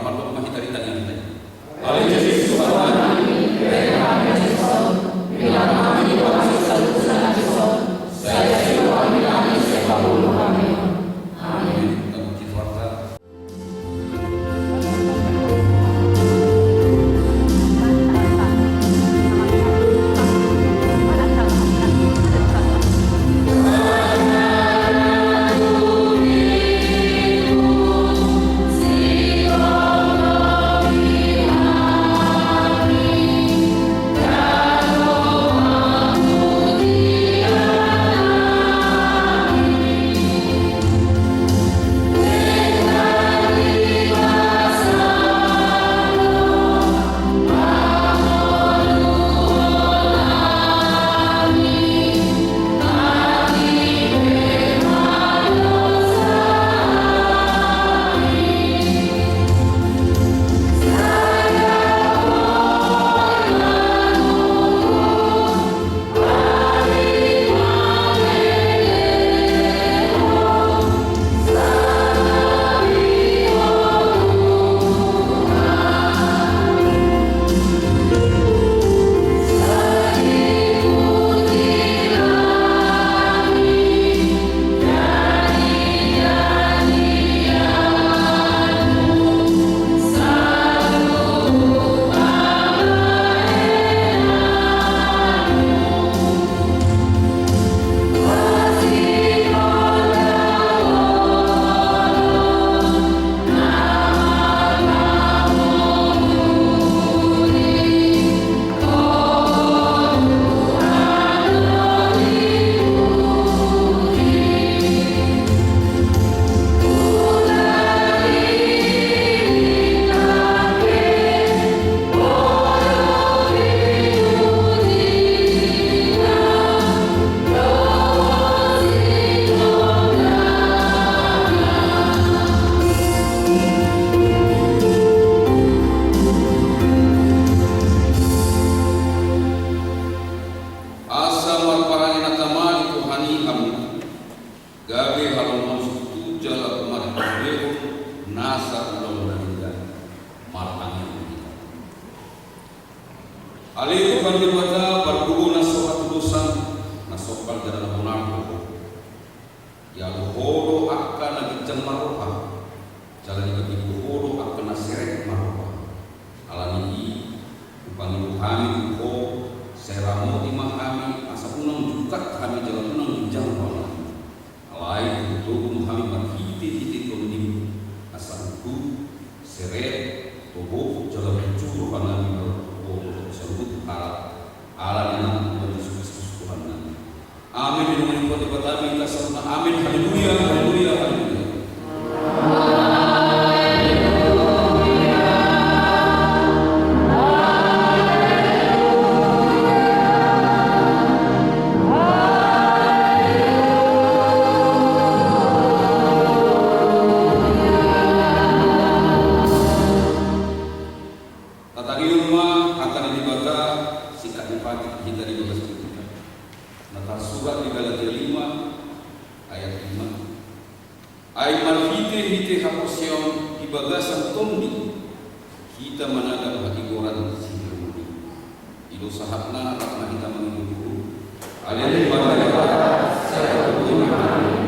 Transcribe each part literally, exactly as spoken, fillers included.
Martonggo ma hita di tangiang hita i. Ale Jesus Tuhan nami, bereng hami na dison, ringan hami di bagasan dosa nami dison, sai asi ma hami nami sian pangolu hami on. Amin. Amin. Tangihon hita tu Tuhanta. Asa marparange na tama di Tuhan i hamu, gabe halomoan sungkun jala marhitehon nasa ulaon na denggan. Martangiang ma hita. Ale Tuhan Debata, pargogo na so hatudosan, na sompal jala na bonar Ho. Dialo Ho do angka na ginjang marroha, jala dibagibo Ho do angka na serep marroha. Ala ni i, hupangido hami tu Ho, sai ramoti ma hami, asa unang jungkat hami jala unang ginjang rohanami. Alai togu ma hami marhitehite TondiM, asa uju, serep, tohop jala burju rohanami maradophon Ho saluhut halak. Ala ni Anakmu Tuhan Jesus Kristus Tuhannami. Amin. Di naung nidok Debata ma hita saluhutna. Amin. Haleluya, haleluya, haleluya. Tatangihon ma hata ni Debata, singkat ni patik hita di bagas hita. Na tarsurat di Galatia lima ayat lima. Ai marhitehite haporseaon di bagasan Tondi, hita managap hatigoran sian Tuhan i. I do sahatna, rap ma hita mangido. Haleluya. Amin.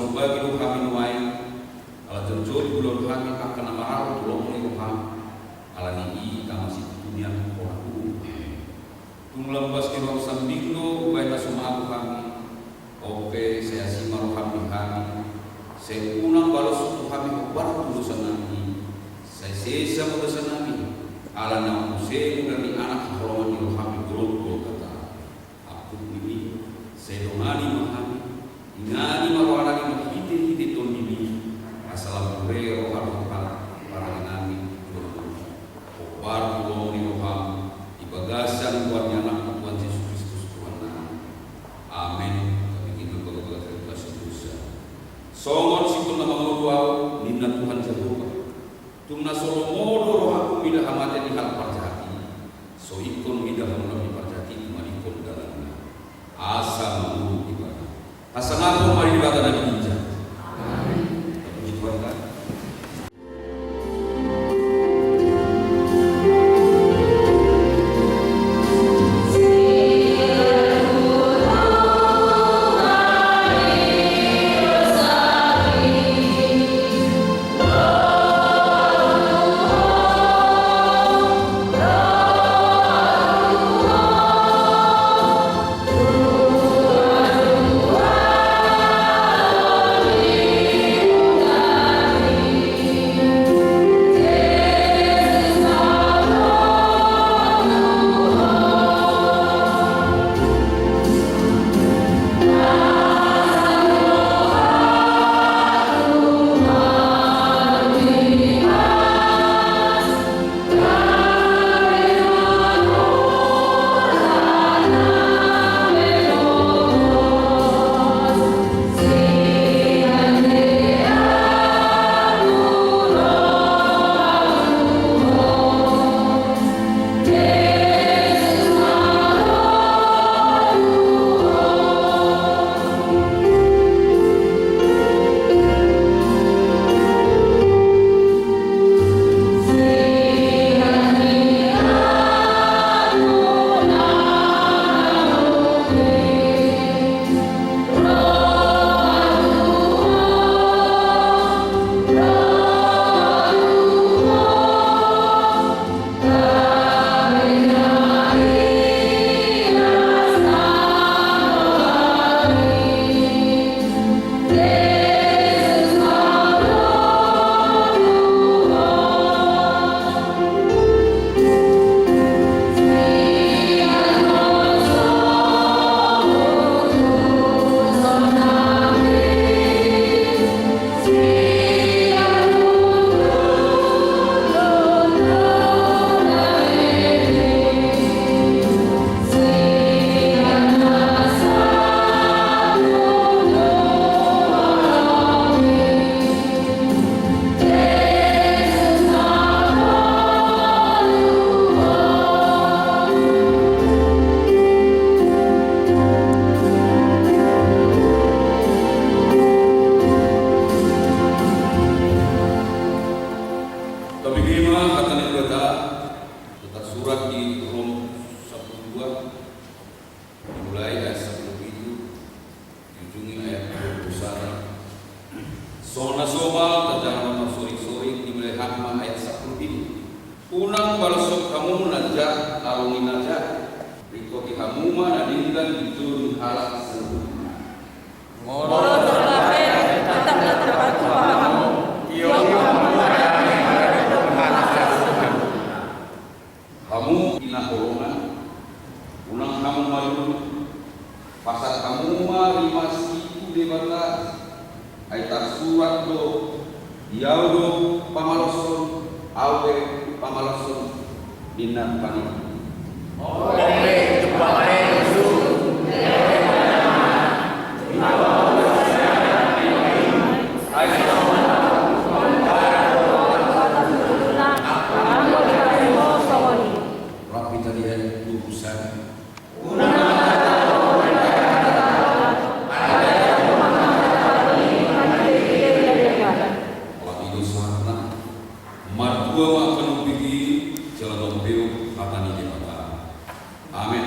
Mambagi do hami nuaeng, ala jongjong do hami angka na maralo tu lomo ni roham, ala ni i tama situtu nian hona uhum. Tung lambas ni roham sambing do umbahen na so mago hami. On pe sai asi ma roham di hami, sai unang baloshon tu hami hombar tu dosanami, sai sesa ma dosanami, ala na muse mudar ni Anak haholongan ni roham di jolo tu Golgata. Ampun ni i, sai dongani ma hami, ingani ma rohanami marhitehite Tondimi, asa lam ture roha dohot parangenami tu jolo. Hombar tu lomo ni roham, di bagasan goar ni Anakmu Tuhan Jesus Kristus Tuhannami. Amen. Tabege ma bagabaga tarima dosa. Songon singkop na mangolu ahu, ninna Tuhan Jahowa. Tung na so lomo do rohangku mida hamate ni halak parjahat i, so ingkon mida hamu na parjahat i tumadingkon dalanna. Asa mangolu ibana. Hasangapon ma di Debata na di ginjang. Amen. Puji Tuhan, kan? Tabege ma hata ni Debata, na tarsurat di Rom sampulu dua, dimulai ayat sampulu pitu, diujungi ayat dua pulu sada. Songon na somal, tajaha ma marsoring-soring, dimulai hami ma ayat sampulu pitu. Unang baloshon hamu na jahat ro ni na jahat, ringkoti hamu ma na denggan di jolo ni halak saluhutna. Molo terbaik, tetap na terbaik hamu. Hamu na hinaholongan, unang hamu marungut, pasahat hamu ma rimasi tu Debata, ai tarsurat do, Di Ahu do pamaloshon, Ahu do pamaloshon, ninna Tuhan i. Rap hita di ayat dua pulu sada. Ala ni i do sahatna, martua ma angka na umbege i, jala lam beok hata ni Debata. Amen.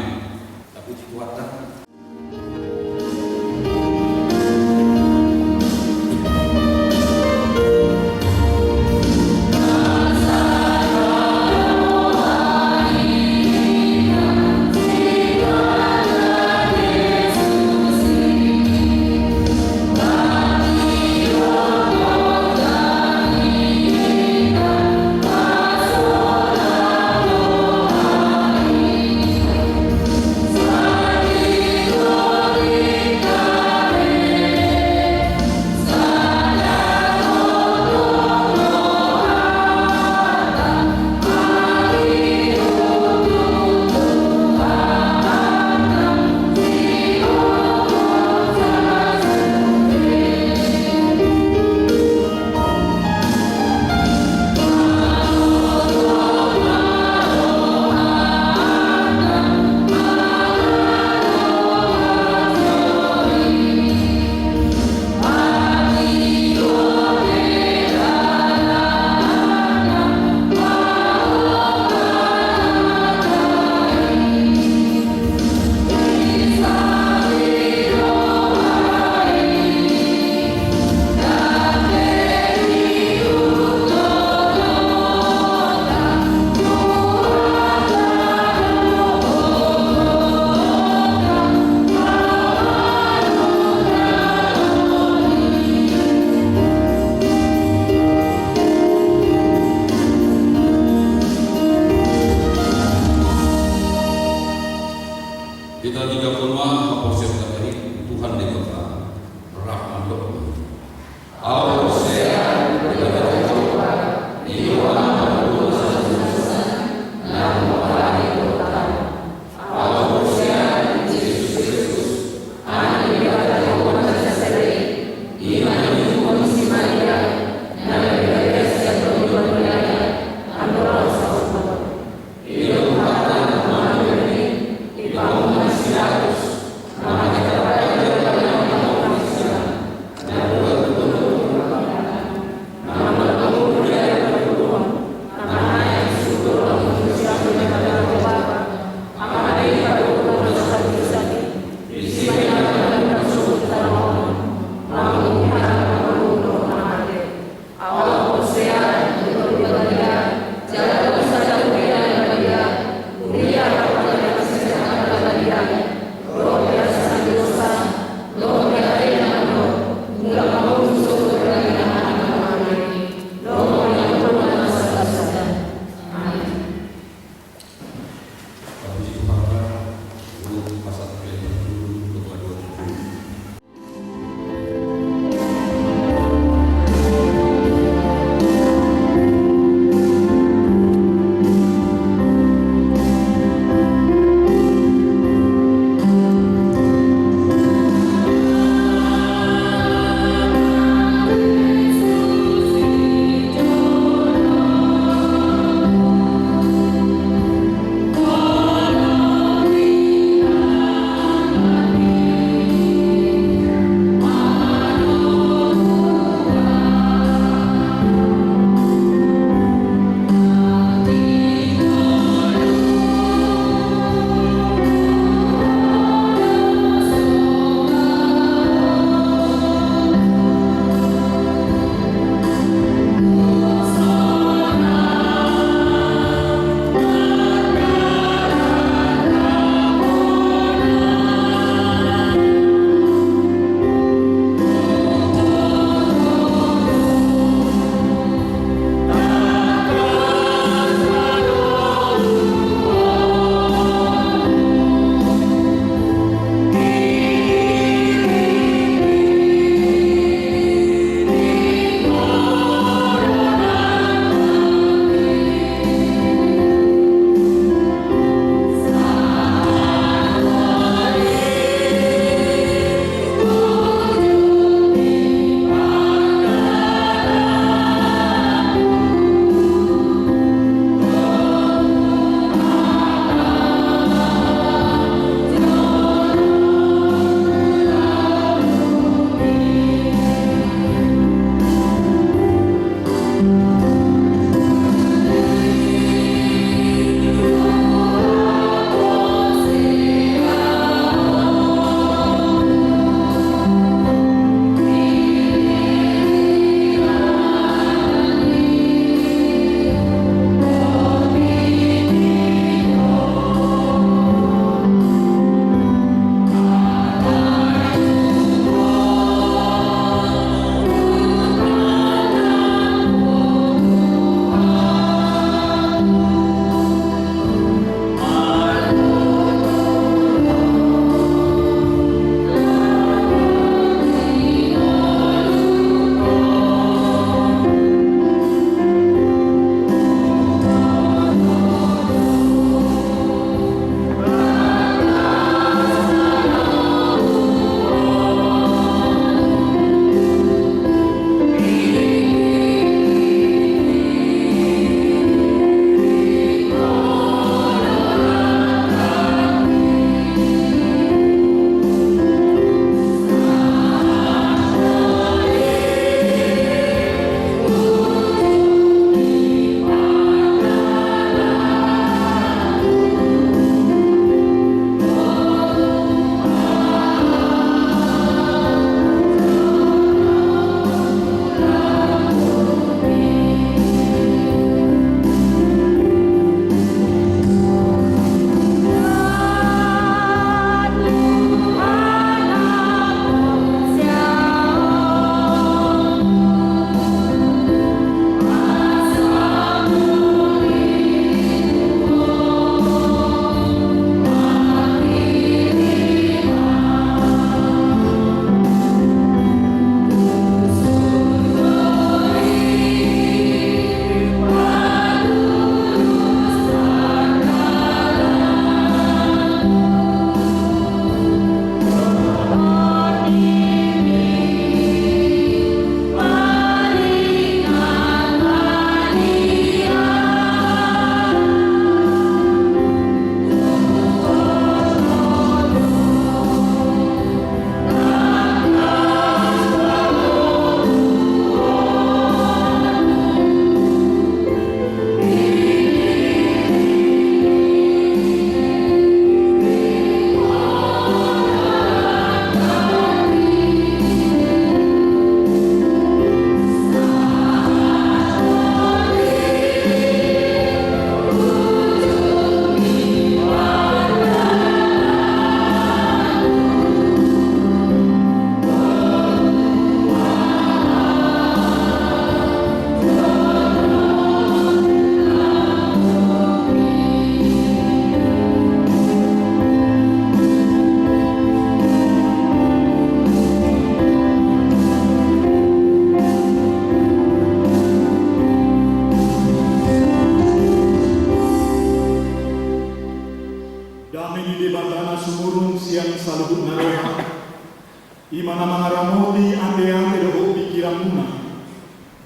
Ateate dohot pikiranmuna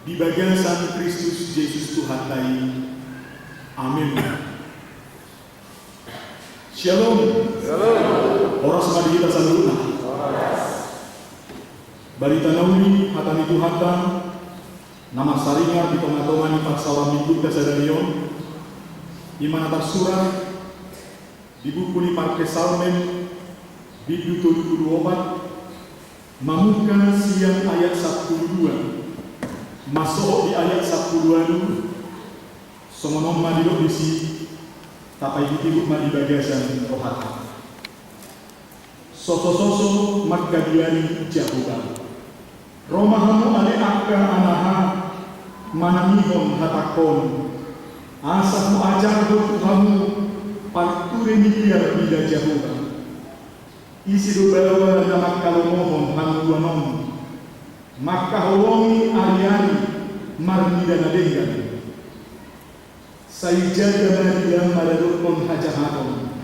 di bagasan Kristus Jesus Tuhanta i. Amen. Shalom. Shalom. Horas ma di hita saluhutna. Horas. Barita na uli, hata ni Tuhanta, na marsaringar di tongatonga ni parsaoran Minggunta sadari on, i ma na tarsurat di buku ni Parpsalmen, bindu tolu pulu opat, mamungka sian ayat sampulu dua, masohot di ayat sampulu ualu. Songon on ma didok disi, tapaihutihut ma di bagasan rohanta. Sosososo mangkabiari Jahowa. Ro ma hamu ale angka anaha, manangihon hatangkon, asa huajarhon tu hamu parture ni biar bila Jahowa. Ise do baoa na mangkalomohon hangoluan on, mangkaholongi ariari marnida na denggan? Sai jaga ma didam maradophon hajahaton,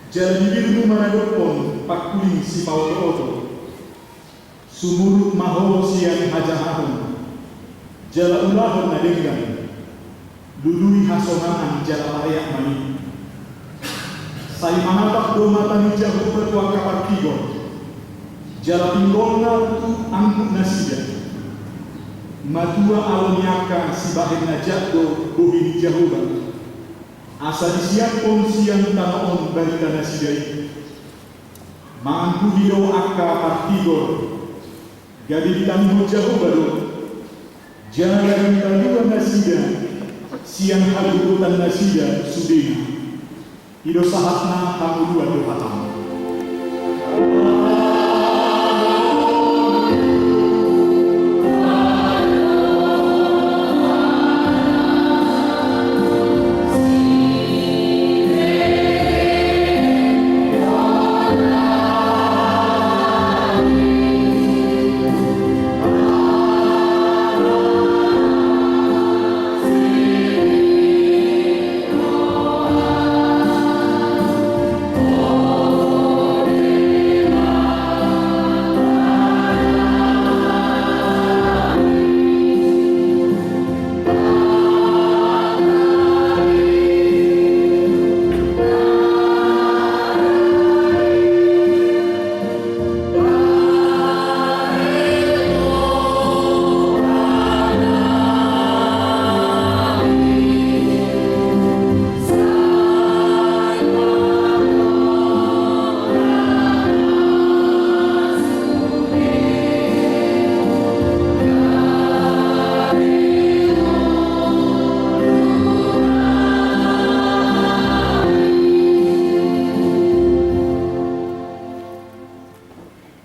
jala bibirmu maradophon pangkuling sipaotooto. Sumurut ma ho sian hajahaton, jala ulahon na denggan. Lului hasonangan jala pareak ma i. Sai manatap do mata ni Jahowa tu angka partigor, jala pinggolna tu anggup nasida. Matua alo ni angka sibahen na jat do bohi ni Jahowa, asa disiaphon sian tano on barita nasida i. Manganduhi do angka partigor, gabe ditangihon Jahowa do, jala dipalua nasida sian hagogotan nasida sudena. I do sahatna. Hangoluan do hatamu.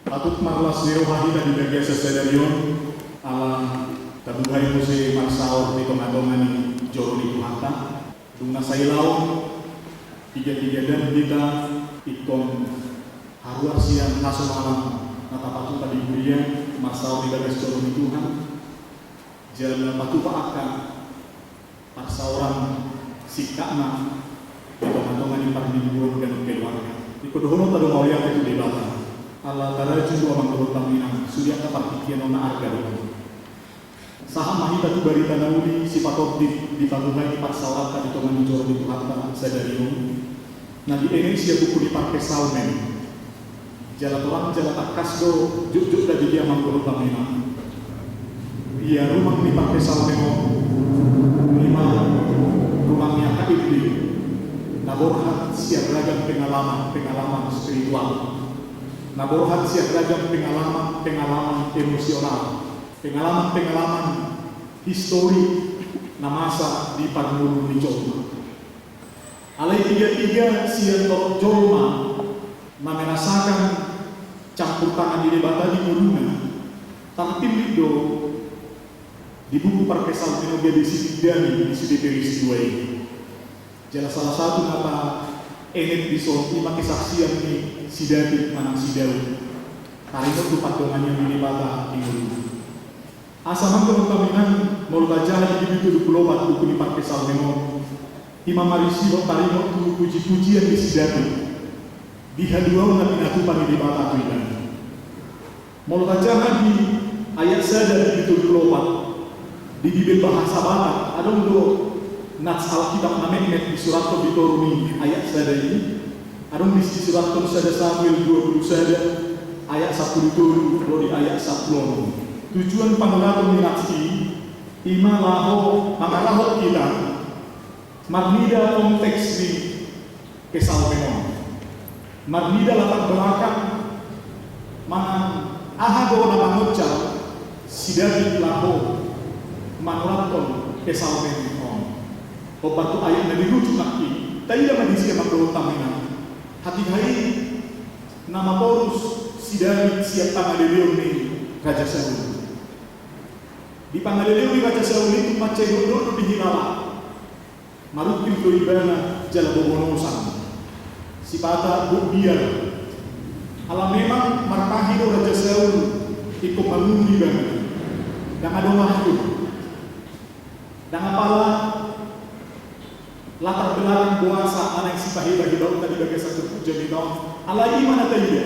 Patut marlas ni roha hita di bagasan sadari on, ala tabuhai muse marsaor di tongatonga ni joro ni Tuhanta. Dung na sai laho, piga-piga dam hita ingkon haruar sian hasonangan na tapatupa di huria, marsaor di bagas joro ni Tuhan. Jala patupa angka parsaoran singkatna di tongatonga ni parmingguon ganup keluarga. Ingkon dohononta do mauliate tu Debata, ala tarajung do amang dohot inang, sude angka partingkian on na arga do. Sahat ma hita tu barita na uli sipatondit di pamuhai ni parsaoranta di tonga ni joro ni Tuhanta sadari on, na dienet sian buku ni Parpsalmen. Jala torang jala tangkas do jotjot da di dia mangguru pamina. Ia rumang ni Parpsalmen on, ima rumang ni angka ende na borhat sian ragam pengalaman, pengalaman spiritual, na borhat sian ragam pengalaman, pengalaman emosional, pengalaman-pengalaman histori na masa di parngoluon ni jolma. Alai piga-piga sian torop jolma na merasakan campur tangan ni Debata di ngoluna, tarpillit do di buku Parpsalmen on gabe sipindahan di sude peristiwa i. Jala salah satu na taenet dison ima kesaksian ni si David manang si Daud, taringot tu pandonganion ni Debata di ngoluna. Asa amang dohot inang, molo tajaha di bindu tolu pulu opat buku ni Parpsalmen on, ima marisi taringot tu puji-pujian ni si David di haluaon na pinatupa ni Debata tu ibana. Molo tajaha di ayat sada di Bibel Toru Lopat, di Bibel bahasa Batak, adong do nats Alkitab na metmet disurathon di toru ni ayat sada i. Adong disi disurathon sada Samuel dua pulu sada ayat sampulu tolu ro di ayat sampulu onom. Tujuan panuraton ni nats i, i ma laho mangarahon hita marnida konteks ni Psalmen on, marnida latar belakang manang aha do na mangonjar si David laho manurathon Psalmen on. Hombar tu ayat na dirujuk nangkin, taida ma disi, amang dohot hamu inang, hatiha i na maporus si David sian pangaleleon ni Raja Saul. Di pangaleleon ni Raja Saul i tung mansai dohot do dihilala. Marungkil do ibana jala bobonosan, sipata gok biar. Ala memang marpahi do Raja Saul ingkon mamunu ibana. Ndang adong aha tu, ndang apala latar belakang boasa na naeng sipahebahebahonta di bagasan turpuk jamita on. Alai i ma na taida,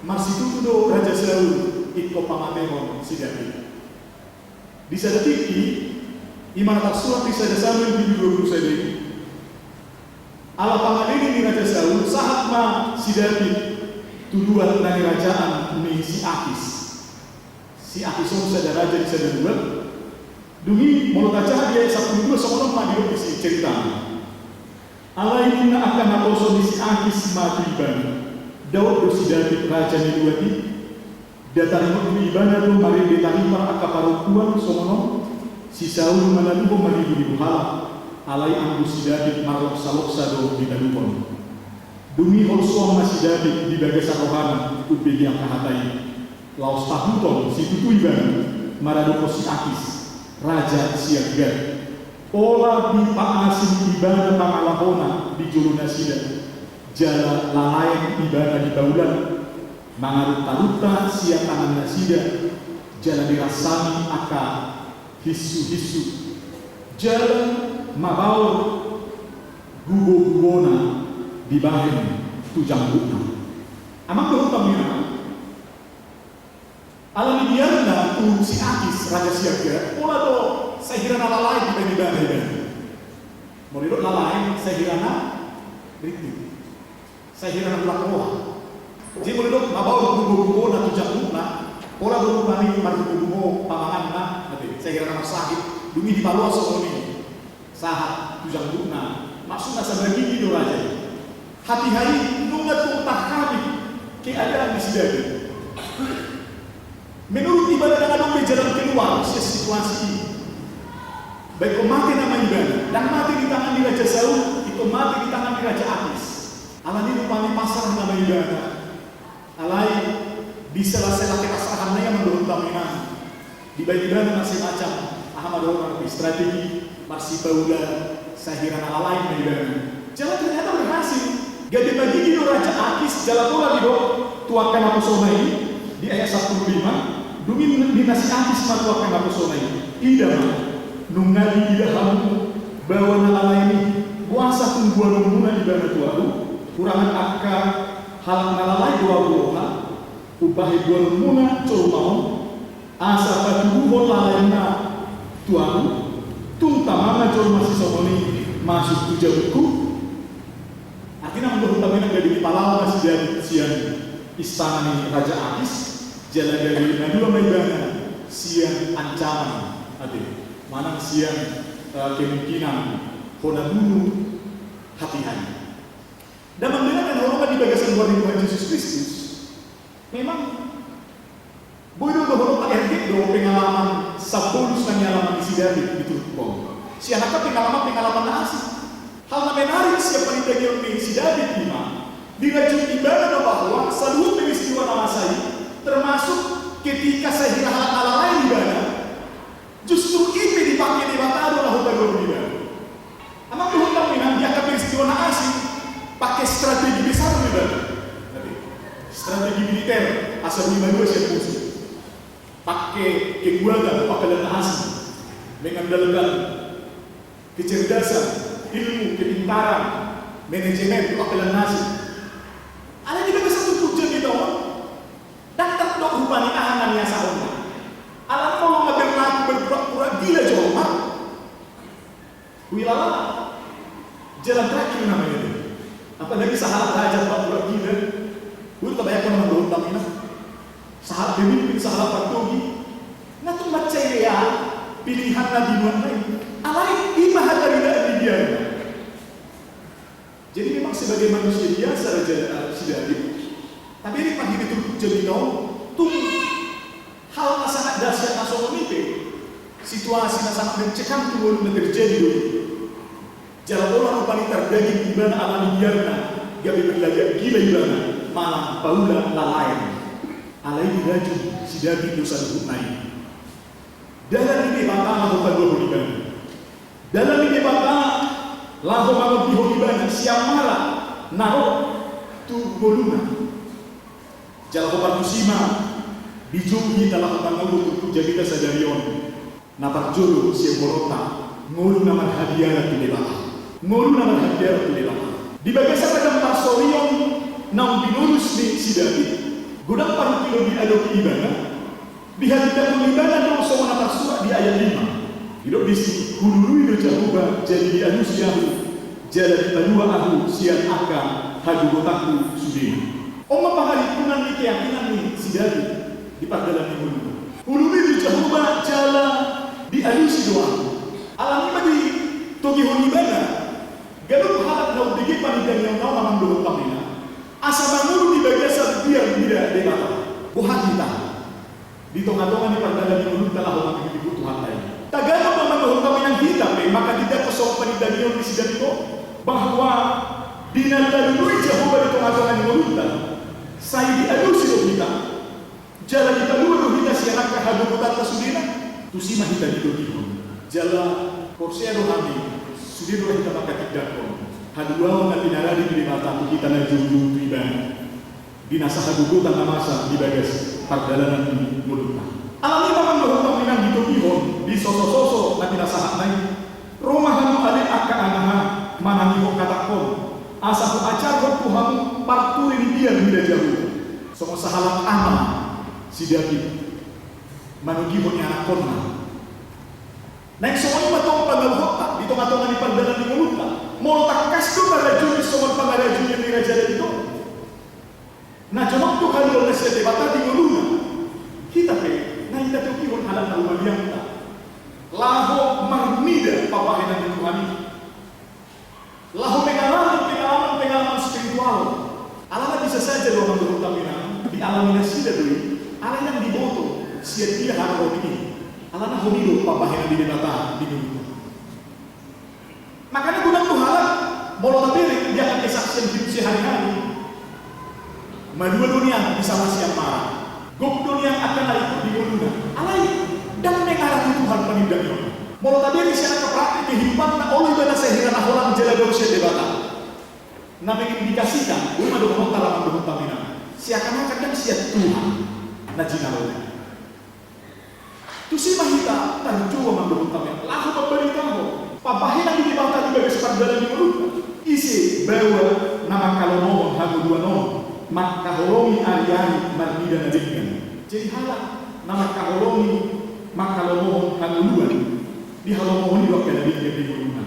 marsitutu do Raja Saul ingkon pamatehon si David. Di sada tingki, i ma na tarsurat di sada Samuel bindu dua pulu sada i, ala pangalele ni Raja Saul, sahat ma si David tu luat na nirajaan ni si Akis. Si Akis on sada raja di sada luat. Dung i molo tajaha di ayat sampulu dua, songon on ma didok disi ceritana. Alai ninna angka naposo ni si Akis ma tu ibana, "Daoh do si David raja ni luat i? Nda taringot do ibana do marende taripar angka parompuan songon on? Si Saul manaluhon marribu-ribu halak, alai anggo si David marloksa-loksa do ditaluhon." Dung i holsoan ma si David di bagasan rohana umbege angka hata i, laos tahuton situtu ibana maradophon si Akis, raja sian Gat. Pola dipaasing ibana pangalahona di jolo nasida, jala lalaen ibana di paula, mangarunta-runta sian tangan nasida, jala diransangi angka hinsu-hinsu, jala mabaor gubo-gubona dibahen tu janggutna. Amang dohot hamu inang, ala ni biarna tu si Akis, raja sian Gat, pola do sahira na lalaen dibahen ibana ibana. Molo didok lalaen, sahira na rintik, sahira na mulak roha. Jadi molo didok mabaor gubo-gubona tu janggutna, pola do rupani margubo-gubo pamanganna, ate, sahira na marsahit, dung i dipaloas songon i. Sahat tu janggutna, maksudna sabagigi do raja i. Hatiha i nunga tung tarhabis keadaan ni si David. Menurut ibana ndang adong be jalan keluar sian situasi i. Ba ingkon mate nama ibana, ndang mate di tangan ni Raja Saul, ingkon mate di tangan ni Raja Akis. Alani rupani pasrah nama ibana. Alai di sela-sela kepasrahanna i, amang dohot hamu inang, dibahen ibana na semacam, aha ma dohonon, strategi marsipaula sahira na lalaen ma ibana. Jala ternyata berhasil. Gabe bagigi do Raja Akis, jala pola didok tu angka naposona i di ayat sampulu lima, dung i ninna si Akis ma tu angka naposona i, "Ida ma, nunga diida hamu baoa na lalaen i, boasa tung boanonmuna ibana tu ahu? Hurangan angka halak na lalaen do ahu roha, umbahen boanonmuna jolma on, asa patubuhon lalaenna tu ahu? Tung tama ma jolma sisongon i masuk tu jabungku?" Artina, amang dohot hamu inang, gabe dipalao ma si David sian istana ni Raja Akis, jala gabe malua ma ibana sian ancaman, ate, manang sian, eh, kemungkinan hona bunu hatiha i. Damang dongan na hinaholongan di bagasan goar ni Tuhan Jesus Kristus, memang boi do dohononta, ergek do pengalaman sambolus na nialami ni si David di turpuk on. Sian angka pengalaman-pengalaman na asing. Hal na menarik sian panindangion ni si David i ma, dirajut ibana do bahwa saluhut peristiwa na masa i, termasuk ketika sahira halak na lalaen ibana, justru i pe dipake Debata do laho paluahon ibana. Amang dohot hamu inang, di angka peristiwa na asing, pake strategi besar do ibana. Strategi militer, asa boi malua sian musu. Pake kekuatan, pake na asing, mengandalkan kecerdasan, ilmu, kepintaran, manajemen, pake na asing. Alai di bagasan turpuk jamita on, ndang tardok Terakhir namanya dia. Apalagi sahalak raja, Pak, buat gila. Gue tak bayangkan sama dohot kami, nah. Sahalak pemimpin, sahalak partogi. Na tung mansai lea pilihan na dinuan na i. Alai i ma hataridaan ni biarna. Jadi memang sebagai manusia biasa, Raja, eh, si Daud, tapi ini pahit itu jadi tahu, tung hal na sangat dahsyat na songon i pe, situasi na sangat mencekam tu ngoluna terjadi do i. Jala pola rupani tardaging ibana alani biarna, gabe berlagak gila ibana, manang paula lalaen. Alai dirajum si Daud do saluhutna i. Dalan ni Debata laho paluahon ibana. Dalan ni Debata laho mangondihon ibana sian mara na ro tu ngoluna. Jala hombar tusi ma dijou hita laho mangago turpuk jamita sadari on. Na parjolo sian boronta, ngolu na marhabiaran tu Debata. Ngolu na marhabiaran tu Debata. Di bagasan ragam parsorion naung binolus ni si Daud, godang parungkilon diadopi ibana, dihatindangkon ibana do songon na tarsurat di ayat lima. Didok disi, hulului do Jahowa, jadi dialusi ahu, jala dipalua ahu sian angka hagogotanku sudena. On ma pangarimpungan ni keyakinan ni si Daud di pardalan ni ngoluna. Hulului do Jahowa jala dialusi do ahu. Alani i ma ditogihon ibana ganup halak na umbege panindangionna on, amang dohot hamu inang, asa mangolu di bagasan biar mida Debata. Boha hita di tongatonga ni pardalan ni ngolunta laho mangihut Tuhanta i? Taganop, amang dohot hamu inang, hita pe manghatindanghon songon panindangion ni si Daud on, bahwa di na talului Jahowa di tongatonga ni ngolunta, sai dialusi do hita, jala dipalua do hita sian angka hagogotanta sudena. Tusi ma hita ditogihon. Jala porsea do hami, sude do hita manghatindanghon haluaon na pinarade ni Debata tu hita na joujou tu Ibana di na sahagogotan na masa di bagas pardalanan ni ngolunta. Alani i, amang dohot hamu inang, ditogihon di sosososo na pinasahatna i, ro ma hamu ale angka angahang, manangihon hatangkon, asa huajarhon tu hamu parture ni biar mida Jahowa. Songon sahalak ama si Daud manogihon ianakhonna. Naeng songon i ma tong pangaluhonta di tongatonga ni pardalan ni ngolunta. Molo tangkas do marajumi songon pangarajumi ni Raja Daud on, na jonok do haluaon na sian Debata di ngoluna, hita pe naeng tatogihon halak na humaliangta laho marnida pambahenan ni Tuhan i, laho mengalami pengalaman-pengalaman spiritual. Alana bisa saja do, amang dohot hamu inang, dialami nasida do i, alai ndang diboto sian dia haroro i. Alana hami do pambahenan ni Debata di ngolunta. Makana godang do halak, molo tabereng di angka kesaksian hidup sehari-hari, malua do nian di sala sian mara. Gok do nian angka na ikut di ngoluna. Alai ndang mengarah tu Tuhan panindangionna. Molo tabereng sian angka praktek kehidupanna, olo ibana sai hira na holan jala dao sian Debata. Na mengindikasikan, boi ma dohononta, amang dohot hamu inang, seakan-akan ndang sian Tuhan na jinalona i. Tusi ma hita tarjou, amang dohot hamu inang, laho mambaritahon pambahenan ni Debata di bagas pardalan ni ngolunta. Ise baoa na manghalomohon hangoluan on, manghaholongi ariari marnida na denggan. Jadi halak na manghaholongi, manghalomohon hangoluan, dihalomohon i do angka na denggan di ngoluna.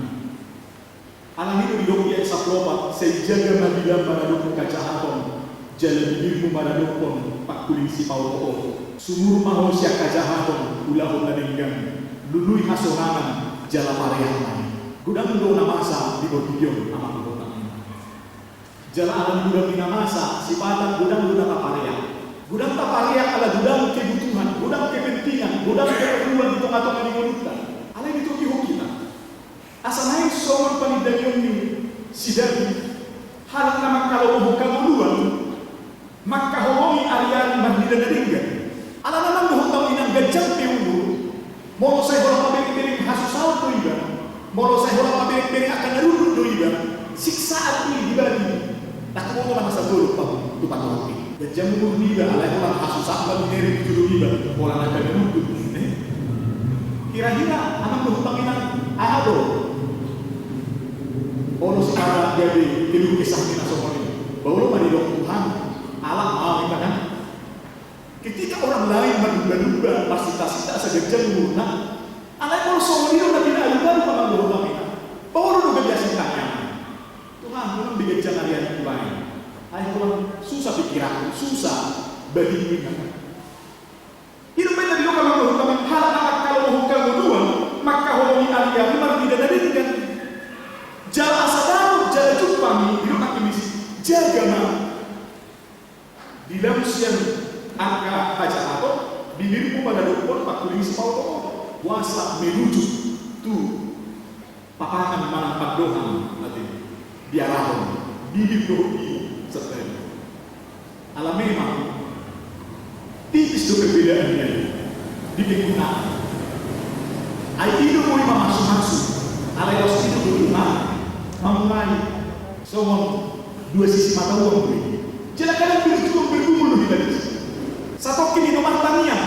Alani i do didok di ayat sampulu opat, sai jaga ma bibam maradophon hajahaton, jala bibirmu maradophon pangkuling sipaotooto. Sumur ma ho sian hajahaton, ulahon na denggan, lului hasonangan jala pareak ma i. Godang do na masa di portibi on, amang dohot hamu inang. Jala alani godang ni na masa, sipata godang do na tapareak. Godang tapareak ala godang kebutuhan, godang kepentingan, godang keperluan di tongatonga ni ngolunta. Alai ditogihon hita. Asa naeng songon panindangion ni si Daud, halak na manghalomohon hangoluan, manghaholongi ariari marnida na denggan. Alana, amang dohot hamu inang, ganjang pe umur, molo sai holan maberengbereng hasusaon do iba, molo sai holan maberengbereng angka na rundut do iba, siksaan do i dibagi. Ndang huboto na masa jolo, Pak, tu patohon i. Ganjang umur niba, alai holan hasusaon ma dibereng di jolo niba, holan angka na rundut. Eh? Hira-hira, amang dohot hamu inang, aha do? Olo sipata gabe keluh kesah ni na songon i. Ba olo ma didok Tuhan, alang ma hita kan? Ketika orang lain menumba-numba, marsinta-sinta asa ganjang umurna, alai molo songon i do na pinaalualu, amang dohot hamu inang, ba olo do gabe asing tangiang. Jangan rian kubaen. Ai holan susah pikiranku, susah batin. Ina pe tadi do kan manggohon kami halak na mangkalomohon kangoluan, mangkaholongi ari-ari marnida na denggan. Jala asa dao jala jumpang i, didok angka misi, jaga ma. Di lam sian angka hajahaton, bibirmu ma na dohot pangkuling sipaoto-oto. Puasa menuju tu papangan manang pandohan ate, diarahon bibir dohot dia sadari. Ala memang tipis do perbedaan nian di penggunaan. Ai i do boi mamasumasu, alai laos i do boi ma mamulai. Songon dua sisi mata uang do i. Jala kadang berjuang bergumul do hita disi. Satongkin i do martangiang,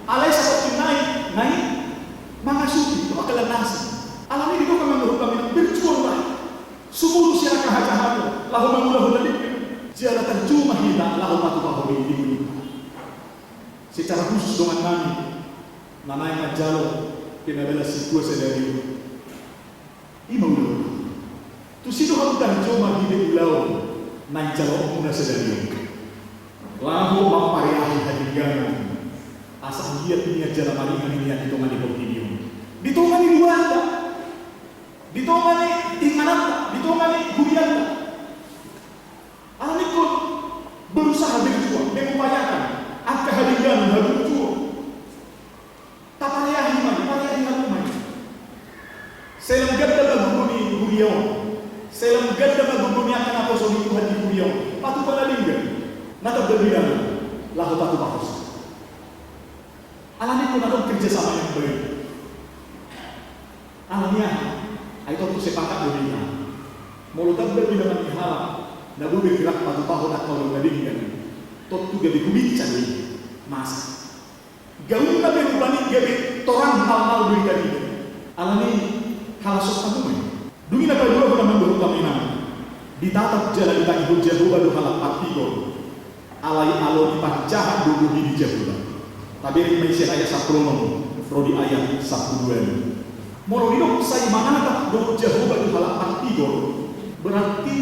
alai satongkin nai, nai mangasuhi, mangkalanasi. Alani i didok ma dohot kami, berjuanglah. Sumuru sian angka hajahaton laho mangulahon na denggan. Jala tarjuma hita laho patupahon i di ngolunta. Secara khusus dongan nami na naeng manjalo pinabalas si tua sadari on. I ma ulaon. Tusi do hamu tarjuma hita ulaon na injaloonmuna sadari on. Laho mampareahi hadengganon. Asa anggiat nian jala maringan nian di tonga ni portibi on. Di tonga ni luatta. Di tonga ni ingananta, di tonga ni hulianta. Alani ingkon berusaha berjuang, mengupayakan angka hadengganon, haburjuon. Tapareahi ma i, pareahi hamu ma i. Sai lam ganda ma gogo ni huria on. Sai lam ganda ma gogo ni angka naposo ni Tuhan di huria on. Patupa na denggan. Na tamba bilangan. Laho patupa hosa. Alani ingkon adong kerjasama yang baik. Alani aha? Ai tontu sepakat do hita. Molo tamba bilangan ni halak na boi bergerak patupahon angka ulaon na denggan, tontu gabe hubinsang do i masa. Gauna pe rupani gabe torang halmal do i tadi. Alani halasoan hamu ma i. Dung i na paduahon, amang dohot inang, ditatap jala ditangihon Jahowa do halak partigor. Alai alo ni parjahat do gohi ni Jahowa. Tabereng ma i sian ayat sampulu onom ro di ayat sampulu ualu. Molo didok sai manatap do Jahowa do halak partigor, berarti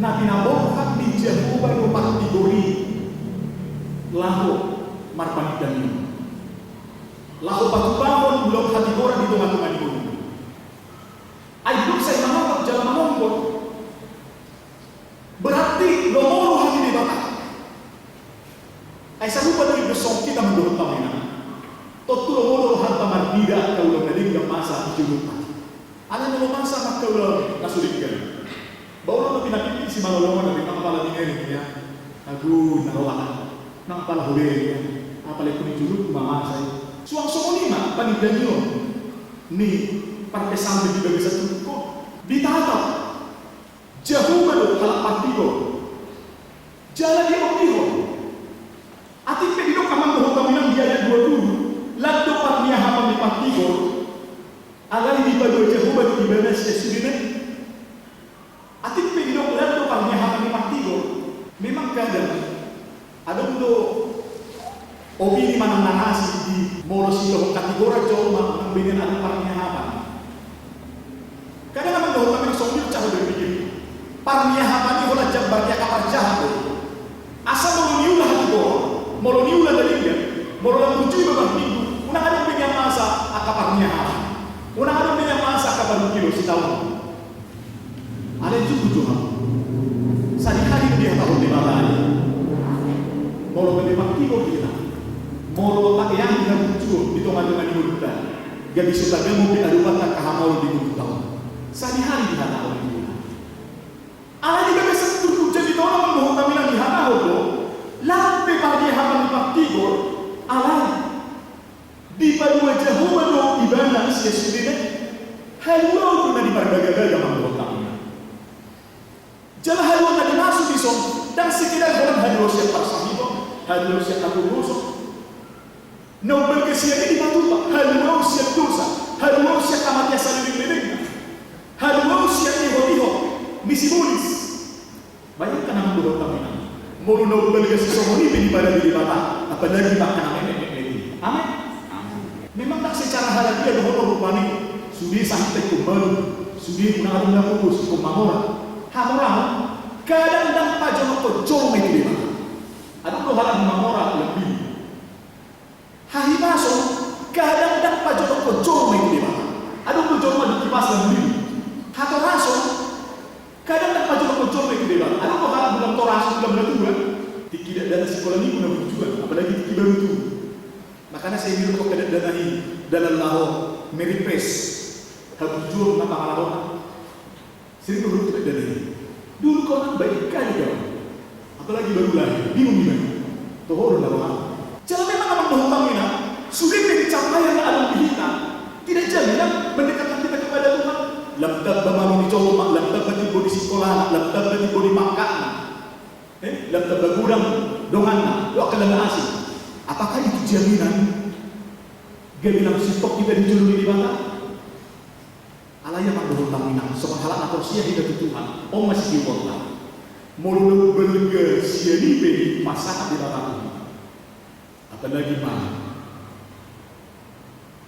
na pinaborhat ni Jahowa do partigor i laho marpangidoan i, laho patupahon ulaon hatigoran di tonga-tonga ni ngoluna. Ai didok sai manatap jala manongkot, berarti lomo do hami Debata. Ai sarupa do i dohot hita, amang dohot inang. Tontu lomo do rohanta marnida angka ulaon na denggan masa di ngolunta. Alai molo masa angka ulaon na so denggan, ba olo do pinapinggit simalolongan, na memang pala di ngeri ia. Agu na lola, nang pala hobei ia. Apalagi di ngolunta masa i. Suang songon i ma pangidoan ni parpesan di bagasan turpuk on. Ditatap Jahowa do halak partigor. Jala diondihon. Atik pe didok, amang dohot inang, di ayat dua pulu, lan do parniahapan ni partigor, alai dipadua Jahowa do ibana sian sudena i. Atik pe didok lan do parniahapan ni partigor. Memang kadang adong do opini manang narasi di molo sidohot hatigoran jolma manang binian adong parniahapan. Kadang amang dohot inang, songon i do cara berpikir. Parniahapan i holan jambar ni angka parjahat do. Asa molo niula hatigoran, molo niula na denggan, molo lam burju iba marminggu, unang adong be nian masa angka parniahapan. Unang adong be nian masa angka parungkilon sitaonon. Alai jujur do hamu. Sadihari do dihatahon Debata i. Molo gabe partigor hita, molo taeahi haburjuon di tonga-tonga ni ngolunta, gabe so tagamon be adopanta angka hamaolon di ngolunta on. Sadihari dihatahon Debata. Alai di bagasan turpuk jamita on, amang dohot inang, dihatahon do, lam pe parniahapan ni partigor, alai dipadua Jahowa do ibana sian sudena i. Haluaon do na diparbagabaga, amang dohot inang. Jala haluaon na dimaksud dison ndang sekedar holan haluaon sian parsahiton, haluaon sian haporluson. Na umbalga sian i dipatupa, haluaon sian dosa, haluaon sian hamatean saleleng-lelengna, haluaon sian ihot-ihot ni sibolis. Bayangkan, amang dohot inang, molo na umbalga sisongon i pe dipadua Debata, apalagi angka na metmet-metmet i. Amen. Amen. Memang ndang secara harafiah dohonon rupani, sude sahit ingkon malum, sude unang adong na pogos ingkon mamora. Hamoraon, kadang ndang pajonokhon jolma i tu Debata. Adong do halak na mamora lambili. Hahipason, kadang ndang pajonokhon jolma i tu Debata. Adong do jolma dung hipas lambili. Hatorason, kadang ndang pajonokhon jolma i tu Debata. Adong do halak dung toras, dung na tua. Tingki dakdanak sikola minggu na burju an, apalagi tingki baru tu. Makana sai didok tu angka dakdanak i dalan laho meripes haburjuon na pangalahona. Sering do huruf tu dakdanak i. Dulu kau nang baik kali kau. Apalagi baru lahir, bingung gimana? Toho do na rohana. Jala memang amang dohot hamu inang, sude pencapaian na adong di hita, tidak jaminan mendekatkan kita kepada Tuhan. Lam tamba malo ni jolma, lam tamba timbo ni sikolana, lam tamba timbo ni pangkatna. Eh, lam tamba godang donganna, dohot angka na asing. Apakah itu jaminan gabe langsung sintong hita di jolo ni Debata? Alai amang dohot hamu inang, songon halak na porsea hita tu Tuhan, on ma sitiopanta. Molo na umbalga sian i pe dipasahat Debata tu hita. Apalagi ma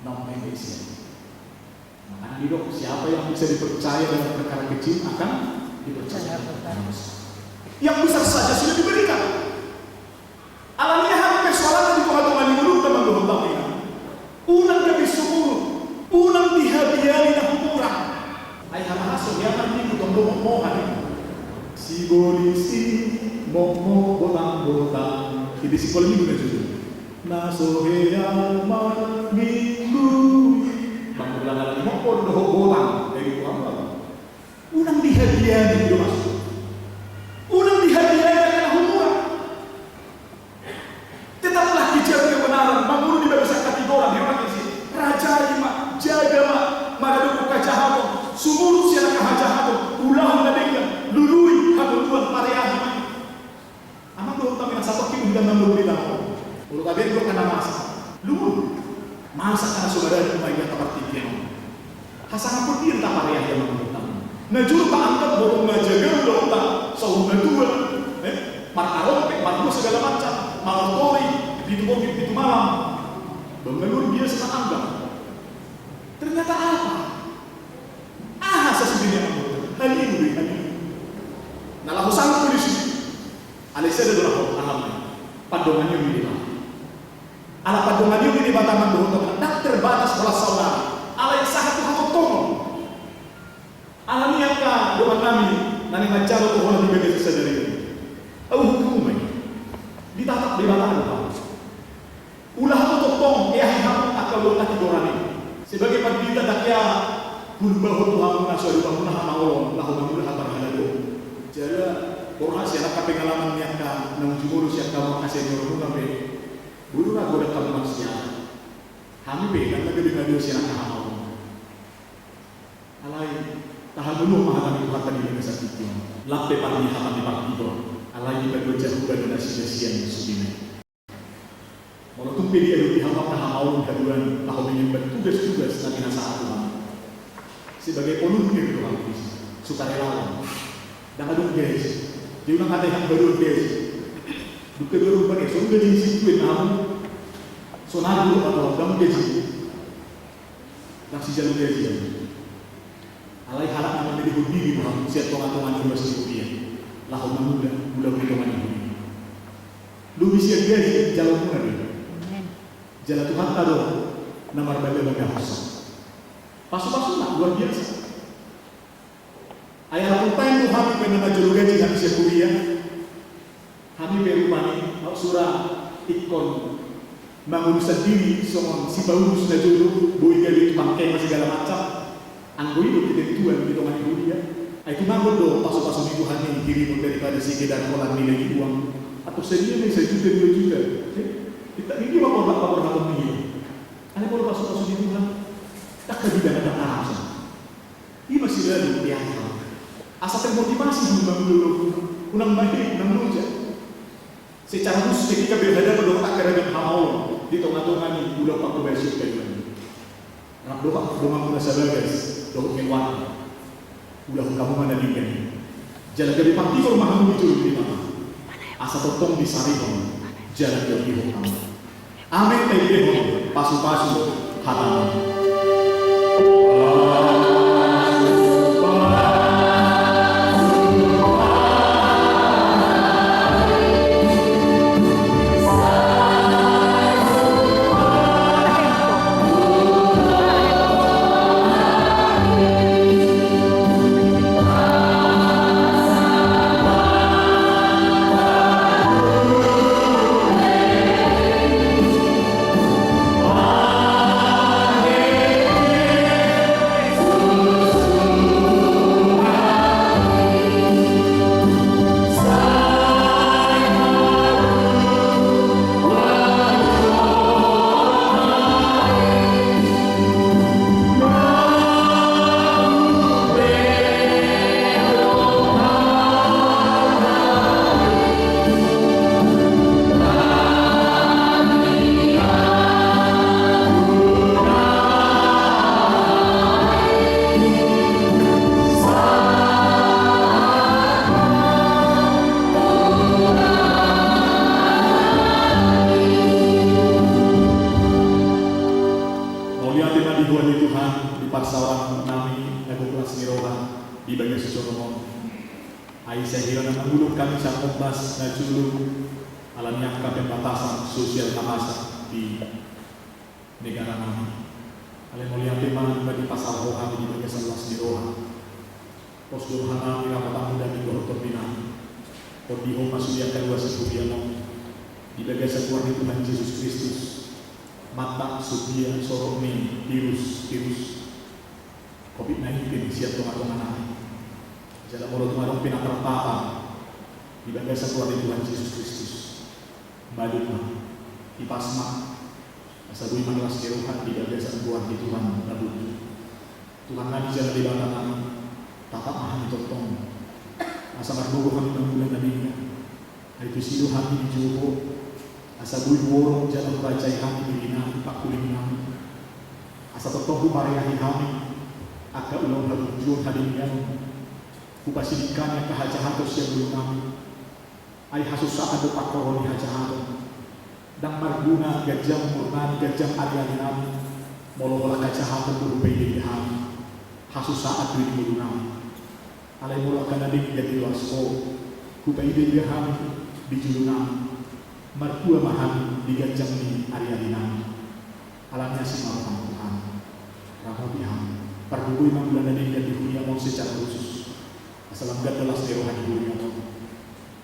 na umbahen sian i. Makana didok, siapa yang bisa dipercaya dalam perkara kecil akan dipercaya dalam perkara besar. Yang besar saja sudah diberikan. Alani i hami persoalanna di tongatonga ni ngolunta amang dohot hamu inang. Unang gabe sumurut, unang dihabiari na humurang. Ai habahason i amang, ninna tong do mokmohan i. Sibolis i mokmok botangbotang. Di sikola minggu na jolo. Na so hea marminggui. Bang, ulang ala ni mokmok dohot botang. Jadi tu amang. Unang dihabiari do maksud. Unang dihabiari angka na humurang. Tetaplah kejar kebenaran, mangolu di bagasan hatigoran, hebat isi. Rajai ma, jaga ma, maradophon hajahaton, sumurut sian angka hajahaton, ulahon na denggan, lului hangoluan, pareahi ma. Amang dohot hamu inang, satongkin do hita mangolu di tano on. Molo tabereng do angka na masa, lungun. Masa angka na so maradu ma i angka partingkian on. Hasangapon dia tapareahi amang dohot hamu inang. Na jolo taanggap boru na jaga ulaonta saur matua, eh, markarompet, marboru, segala macam, marortori, pitu bongi pitu malam. Bang na luar biasa taanggap. Ternyata apa? Aha sasudena amang dohot hamu inang? Haluaon do i, haluaon. Na laho sangkut do disi. Alai sada do laho, aha ma i? Pandonganion ni Debata. Ala pandonganion ni Debata amang dohot hamu inang, ndang terbatas holan saonari. Alai sahat tu hatontongon. Alani i angka dongan nami na naeng manjalo tu holan di bagasan sadari on. Au hukum ma i. Ditatap Debata do hamu. Ulaon tongtong, eahi hamu angka ulaon na tigoran i. Sebagai pandita, ndang hea hubahen tu hamu na so adong hamuna hamaolon, laho mangula haparhalado. Jala borhat sian angka pengalaman ni angka naung jumolo sian hamu angka seniormuna pe, boi ra godang hamu marsiajar. Hami pe ndang na gabe mangula sian angka hamaolon. Alai tahamuna ma hata ni Tuhanta di bagasan tingki on. Lam pe parnihapan ni partigor, alai dipaluat jahowa do nasida sian sudena. Molo tung pe diadopi hamu angka hamaolon haduan laho mengemban tugas-tugas na pinasahat Tuhan, sebagai volunteer do hamu disi, sukarelawan. Ndang adong gaji. Jadi unang hata i hamu baru gaji. Dung pe baru pakai, so gaji ni situen hamu. So na dulu atau ndang gaji. Ndang sijalo gaji hamu. Alai halak na manjadihon diri do hamu sian tongatonga ni ruas ni huria, laho mangula, mula di tonga ni huria. Lobi sian gaji, jalo muna do i. Jala Tuhanta do na marbagabagahon. Pasupasuna luar biasa. Ai ala full time do hami pe na manjalo gaji hami sian huria. Hami pe rupani, aut sura ingkon mangulu sandiri songon si Paulus na jolo, boi gabe tukang kema segala macam. Anggo i do ketentuan di tonga ni huria. Ai tumangkon do pasupasu ni Tuhan i, hirimon daripada sekedar holan nilai uang. Atau sadia ma i, sajuta dua juta. Eh, hita ninggi ma porlak paborhaton ni i. Alai molo pasupasu ni Tuhan, tak kabida na tak arasa. I ma selalu dianggap asa termotivasi di mangululok, unang mahe, unang loja. Secara khusus ketika berhadapan dohot angka ragam hamaolon di tongatonga ni ulaon pangkobasion kayu. Rap dohot donganmuna Sabagas dohot Melwati. Ulahon hamu ma na denggan i. Jala gabe partigor ma hamu di jolo ni Debata. Asa tongtong disarihon jala diolihon hamu. Amen. Taendehon pasupasu hataMu. Pasupasu. Pasaoran nami na gok las ni roha di bagas joro on. Ai sai hira na manguluk hami sian ombas na jolo, ala ni angka pembatasan sosial na masa di negara nami. Alai mauliate ma di pasahat roha di bagasan las ni roha. Pos do roha nami rapat amu daging dohot tondi nami. Tondihon ma sude angka ruas ni huriaM on di bagasan goar ni Tuhan Jesus Kristus. Mata sude sorot ni virus, virus covid nineteen sian tonga-tonga nami. Jala molo tung adong pe na terpapar di bagasan goar ni Tuhan Jesus Kristus, malum ma, hipas ma, asa boi marlas ni roha di bagasan goar ni Tuhan na burju. Tuhan nami jala Debata nami, tatap ma hami tongtong, asa margogo hami mangula na denggan. Ai tusi do hami dijou Ho, asa boi huoloi jala hurajai hami diri nami, pangkuling nami. Asa tongtong hupareahi hami angka ulaon haburjuon, hadengganon. Hupasiding hami angka hajahaton sian ngolu nami. Ai hasusaan do pangkorhon ni hajahaton. Ndang marguna ganjang umur nami, ganjang ari-ari nami, molo holan hajahaton do hupaida-ida hami. Hasusaan do i di ngolu nami. Alai molo angka na denggan diloas Ho, hupaida-ida hami di jolo nami, martua ma hami di ganjang ni ari-ari nami. Alani asi ma rohaM Tuhan, ramoti hami, pargogoi ma mangula na denggan di huriaM on secara khusus, asa lam ganda las ni roha di huriaM on.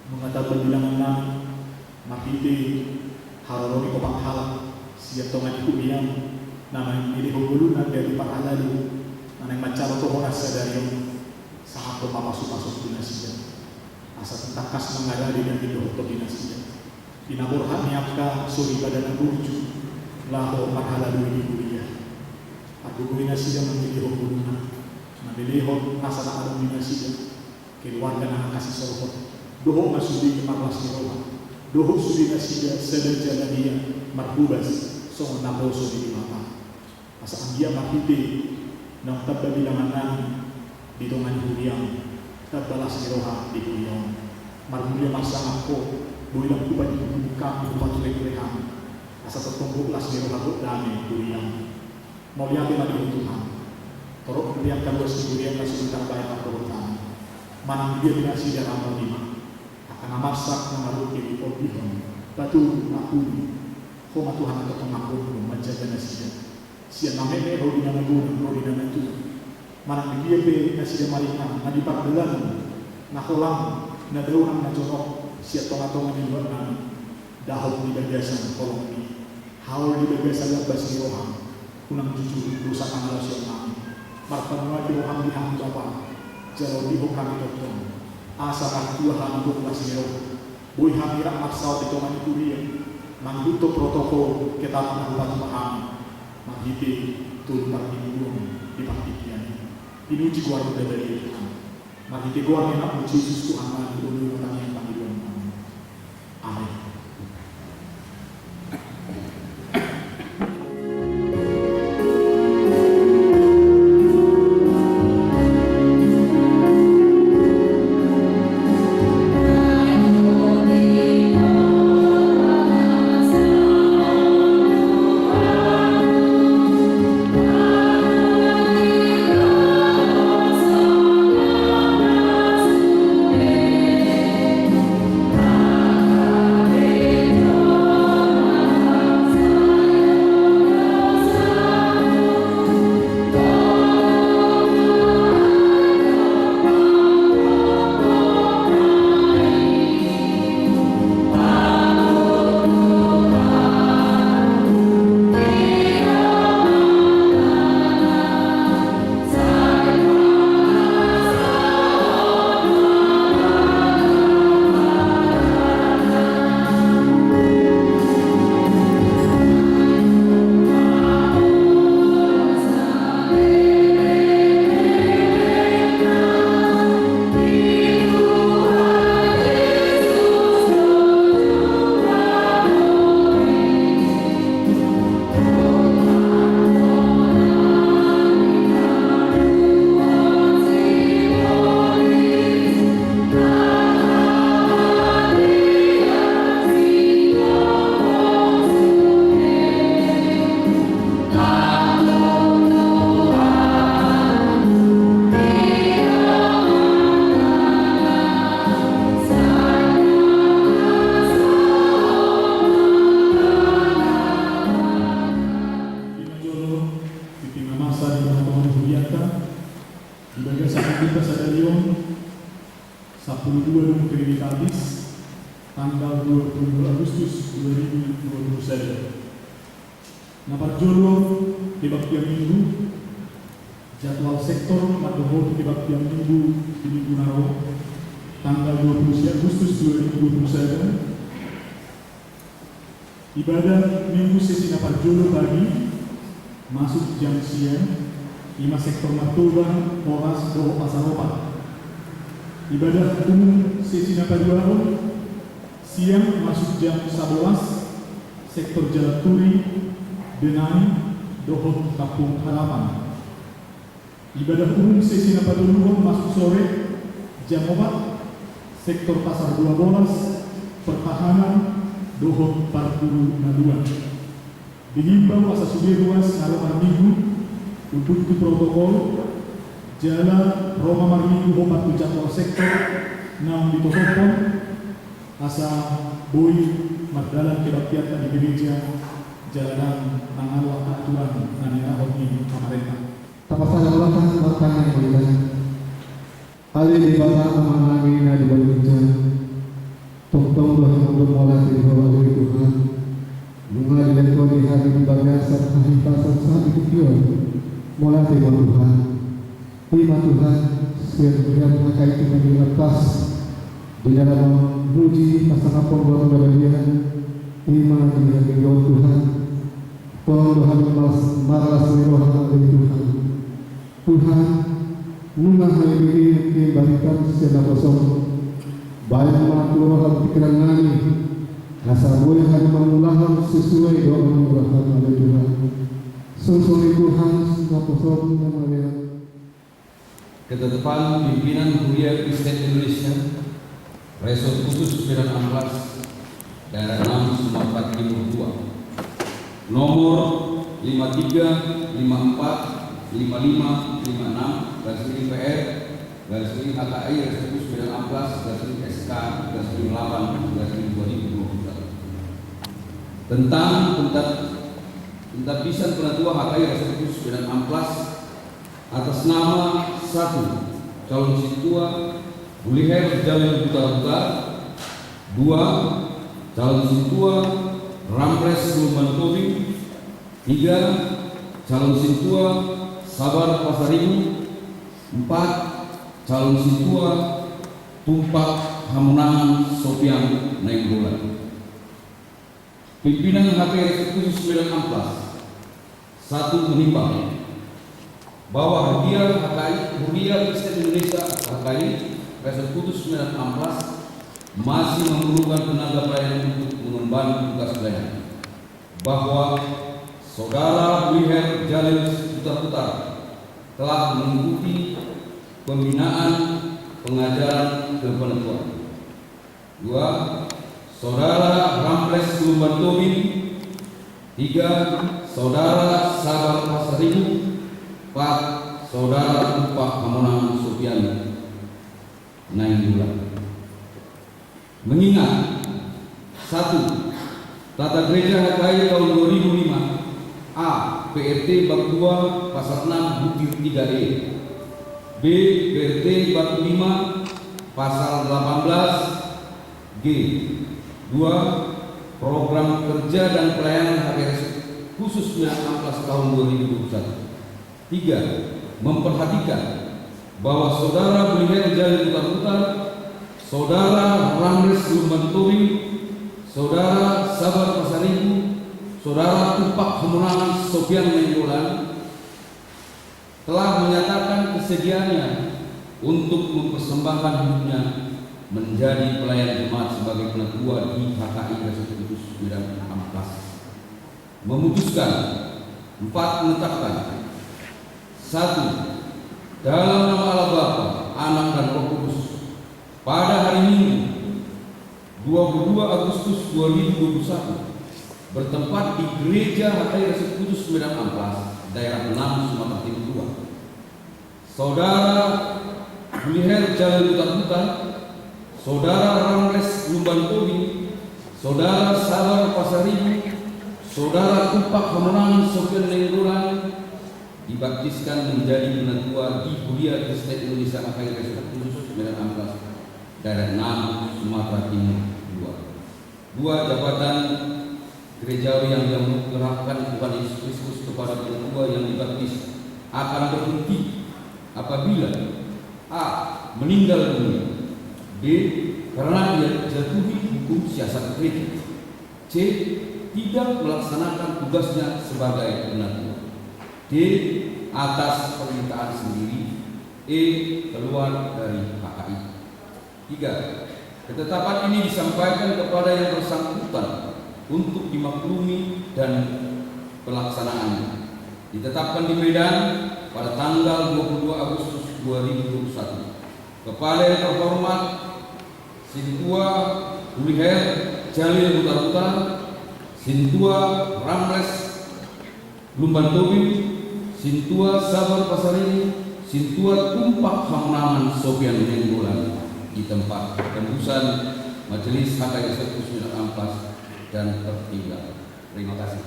Nunga tamba bilangan nami marhite haroro ni opat halak sian tonga ni huriaM na naeng dilehon ngoluna jadi parhalado, na naeng manjalo tohonan sadari on, sahaphon ma pasu-pasu tu nasida, asa tangkas mangarade daging dohot tondi nasida. Di na borhat ni angka soripada na burju laho marhaladoi di huria. Pargogoi nasida mangelehon ngoluna, mangelehon nasa na adong di nasida, keluarga na angka sisolhot, dohot ma sude marlas ni roha, dohot sude nasida sada jala dia marhobas songon naposo ni Debata. Asa anggiat marhite naung tamba bilangan nami di tonga ni huriaM, tamba las ni roha di huria on. Marmulia marsangap Ho, boi lam hupajumpang hami, hupature-ture hami, asa tongtong gok las ni roha, gok dame huriaM. Mauliate ma di Ho Tuhan. Torop do angka ruas ni huriaM na so tarbahen pardohot nami. Manang dia di nasida, ramoti ma. Angka na marsak na marungkil, ondihon, patoru, pangkuling. Ho ma Tuhan na tongtong manggokhon, manjaga nasida. Sian na meme ro di na magodang, ro di na matua. Manang di dia pe nasida maringan, na di pardalanan, na holang, na daonan, na jonok sian tonga-tonga ni luat nami, dohot di bagasan holong ni, haol di bagasan lambas ni rohaM, unang jujur dosa pangalaosion nami. Marpanuati rohaM di hami Bapa, jalo di Ho hami tongtong, asa martua hami, gok las ni roha. Boi hami rap marsaor di tonga ni huria, mangihuthon protokol ketat na hupatua hami, marhite tolu parmingguon di partingkian i. Pinuji goarMu na badia, Tuhan. Marhite goar ni AnakMu Jesus, Tuhan nami, olo ma tangiang pangidoan nami. Amen. dua puluh Agustus dua ribu dua puluh satu. Na parjolo, kebaktian Minggu. Jadwal sektor mandok kebaktian Minggu di minggu na ro, tanggal dua puluh sia Agustus dua ribu dua puluh satu. Ibadah Minggu sesi na parjolo pagi, masuk jam sia, i ma sektor Martoba, Moras dohot Pasar Opat. Ibadah umum sesi na paduahon, siang masuk jam sabolas, sektor Jalan Turi, Denai dohot Kampung Harapan. Ibadah umum sesi na patoluhon masuk sore, jam opat, sektor Pasar Dua Bolas, Pertahanan dohot Parpuru na dua. Dihimbau asa sude ruas na ro marminggu, unduk tu protokol, jala ro ma marminggu hombar tu jadwal sektor naung ditohophon, asa boi mardalan kebaktianta di gereja, jala ndang mangalo angka aturan na niarahon ni pamarenta. Tapasahat hata martangiang ma hita. Ale Debata Amanami na di banua ginjang, tongtong do hami mandok mauliate di Ho ale Tuhan. Nunga dilehon Ho di hami di bagasan hahipason sahat di tingki on. Mauliate ma Tuhan. I ma Tuhan, sian dia mangkatai hami di atas, di dalan mamuji pasangaphon goarMu na badia. I ma di hami on Tuhan. Tongtong do hami marlas, marlas ni roha ale Tuhan. Tuhan, nunga hami bege nangkin baritaM sian naposoM. Bahen ma tu roha pikiran nami, asa boi hami mangulahon sesuai dohot mangulahon ale Tuhan. Songon i Tuhan, naposoM na mamereng. Ketetapan pimpinan Huria Kristen Indonesia, Resort Khusus Medan Amplas, Daerah enam Sumatera Timur dua. Nomor lima tiga, lima empat, lima lima, lima enam, garis miring P R, garis miring H K I, Resort Khusus Medan Amplas, garis miring S K, garis miring delapan, garis miring dua ribu dua puluh satu. Tentang pentat-, penetapan pengatua H K I Resort Khusus Medan Amplas, atas nama, satu, calon sintua Buliher Jalil Butarbutar. Dua, calon sintua Ramres Lumban Tobing. Tiga, calon sintua Sabar Pasaribu. Empat, calon sintua Tumpak Hamonangan Sopian Nainggolan. Pimpinan H K I Resort Khusus Medan Amplas, satu, menghimbau bahwa Huria H K I, Huria Kristen Indonesia H K I Resort Khusus Medan Amplas masih memerlukan tenaga pelayanan untuk mengemban tugas pelayanan. Bahwa Saudara Buliher Jalil Butarbutar telah mengikuti pembinaan pengajaran kepenatuan. Dua, Saudara Ramres Lumban Tobing. Tiga, Saudara Sabar Pasaribu. Empat, Saudara Tumpak Hamonangan Sopian Nainggolan. Mengingat, satu, Tata Gereja H K I tahun dua ribu lima, A, P R T bab dua, pasal enam, butir tiga E. B, P R T bab lima, pasal delapan belas G. Dua, program kerja dan pelayanan H K I Resort Khusus Medan Amplas tahun dua ribu dua puluh satu. Tiga, memperhatikan bahwa Saudara Buliher Jalil Butarbutar, Saudara Ramres Lumban Tobing, Saudara Sabar Pasaribu, Saudara Tumpak Hamonangan Sopian Nainggolan telah menyatakan kesediaannya untuk mempersembahkan hidupnya menjadi pelayan jemaat sebagai penatua di H K I Resort Khusus Medan Amplas. Memutuskan, empat, menetapkan. Satu, dalam nama Allah Bapa, Anak, dan Roh Kudus, pada hari Minggu, dua puluh dua Agustus dua ribu dua puluh satu, bertempat di Gereja H K I Resort Khusus Medan Amplas, Daerah enam, Sumatera Timur dua. Saudara Buliher Jalil Butarbutar, Saudara Ramres Lumban Tobing, Saudara Sabar Pasaribu, Saudara Tumpak Hamonangan Sopian Nainggolan dibaptiskan menjadi penatua di Huria Kristen Indonesia H K I Resort Khusus Medan Amplas, Daerah enam, Sumatera Timur dua. Dua, jabatan gerejawi yang dianugerahkan Tuhan Yesus Kristus kepada penatua yang dibaptis akan berhenti apabila: A. Meninggal dunia. B. Karena dijatuhi hukum siasat gereja. C. Tidak melaksanakan tugasnya sebagai penatua. D. Atas permintaan sendiri. E. Keluar dari H K I. Tiga, ketetapan ini disampaikan kepada yang bersangkutan untuk dimaklumi dan pelaksanaannya ditetapkan di Medan pada tanggal dua puluh dua Agustus dua ribu dua puluh satu. Kepada yang terhormat Sintua Huliher Jalil Hutaruta, Sintua Ramles Lumban Tobing, Sintua Sabar Pasaribu, Sintua Tumpak Hamonangan Sopian Nainggolan, di tempat tembusan Majelis H K I Sektus Medan Ampas dan tertinggal. Terima kasih.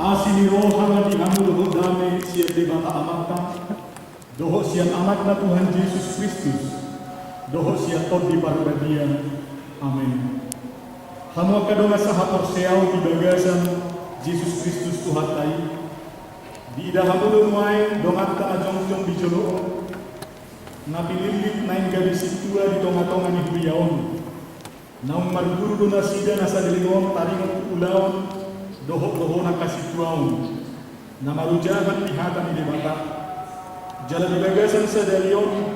Asi ni roha ma di hamu dohot dame sian Debata Amanta, dohot sian Anakna Tuhan Jesus Kristus, dohot sian Tondi Parbadia. Amen. Hamu angka dongan sahaporseaon di bagasan Jesus Kristus Tuhanta i, diida hamu do nuaeng donganta na jongjong di jolo on, na pinillit naeng gabe sintua di tongatonga ni huria on, naung marguru do nasida na saleleng on taringot tu ulaon dohot dohonan hasintuaon na marojahan di hata ni Debata. Jala di bagasan sadari on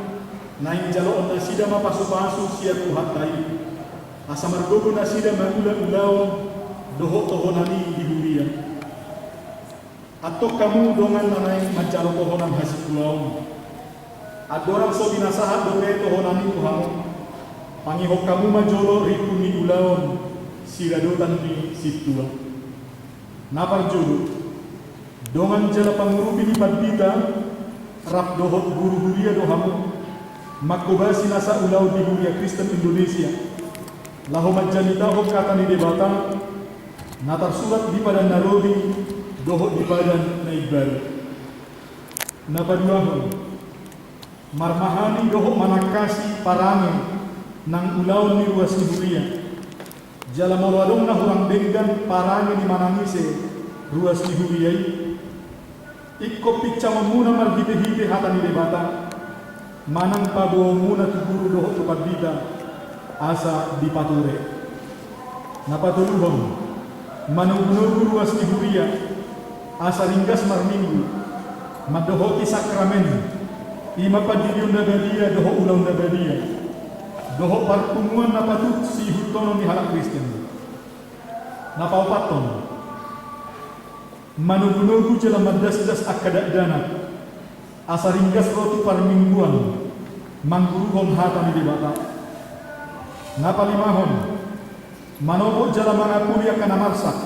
naeng jaloon nasida ma pasupasu sian Tuhanta i, asa margogo nasida mangula ulaon dohot dohonan i di huria. Antong hamu dongan na naeng manjalo tohonan hasintuaon, andorang so binasahat dope tohonan i tu hamu, pangihon hamu ma jolo rimpun ni ulaon siradotan ni sintua. Na parjolo, dongan jala pangurupi ni pandita rap dohot guru huria do hamu, manghobasi nasa ulaon di Huria Kristen Indonesia, laho manjamitahon hata ni Debata na tarsurat di Padan na Robi dohot di Padan na Imbaru. Na paduahon, marmahani dohot manangkasi parange nang ulaon ni ruas ni huria. Jala molo adong na hurang denggan parange ni manang ise ruas ni huria i, ingkon pinsangonmuna marhitehite hata ni Debata, manang paboaonmuna tu guru dohot tu pandita, asa dipature. Na patoluhon, manogunogu ruas ni huria, asa ringgas marminggu, mandohoti sakramen, i ma pandidion na badia dohot ulaon na badia, dohot parpunguan na patut siihuthon ni halak Kristen. Na paopathon, manogunogu jala mandasdas angka dakdanak, asa ringgas ro tu parmingguan mangguruhon hata ni Debata. Na palimahon, manopot jala mangapuli angka na marsak,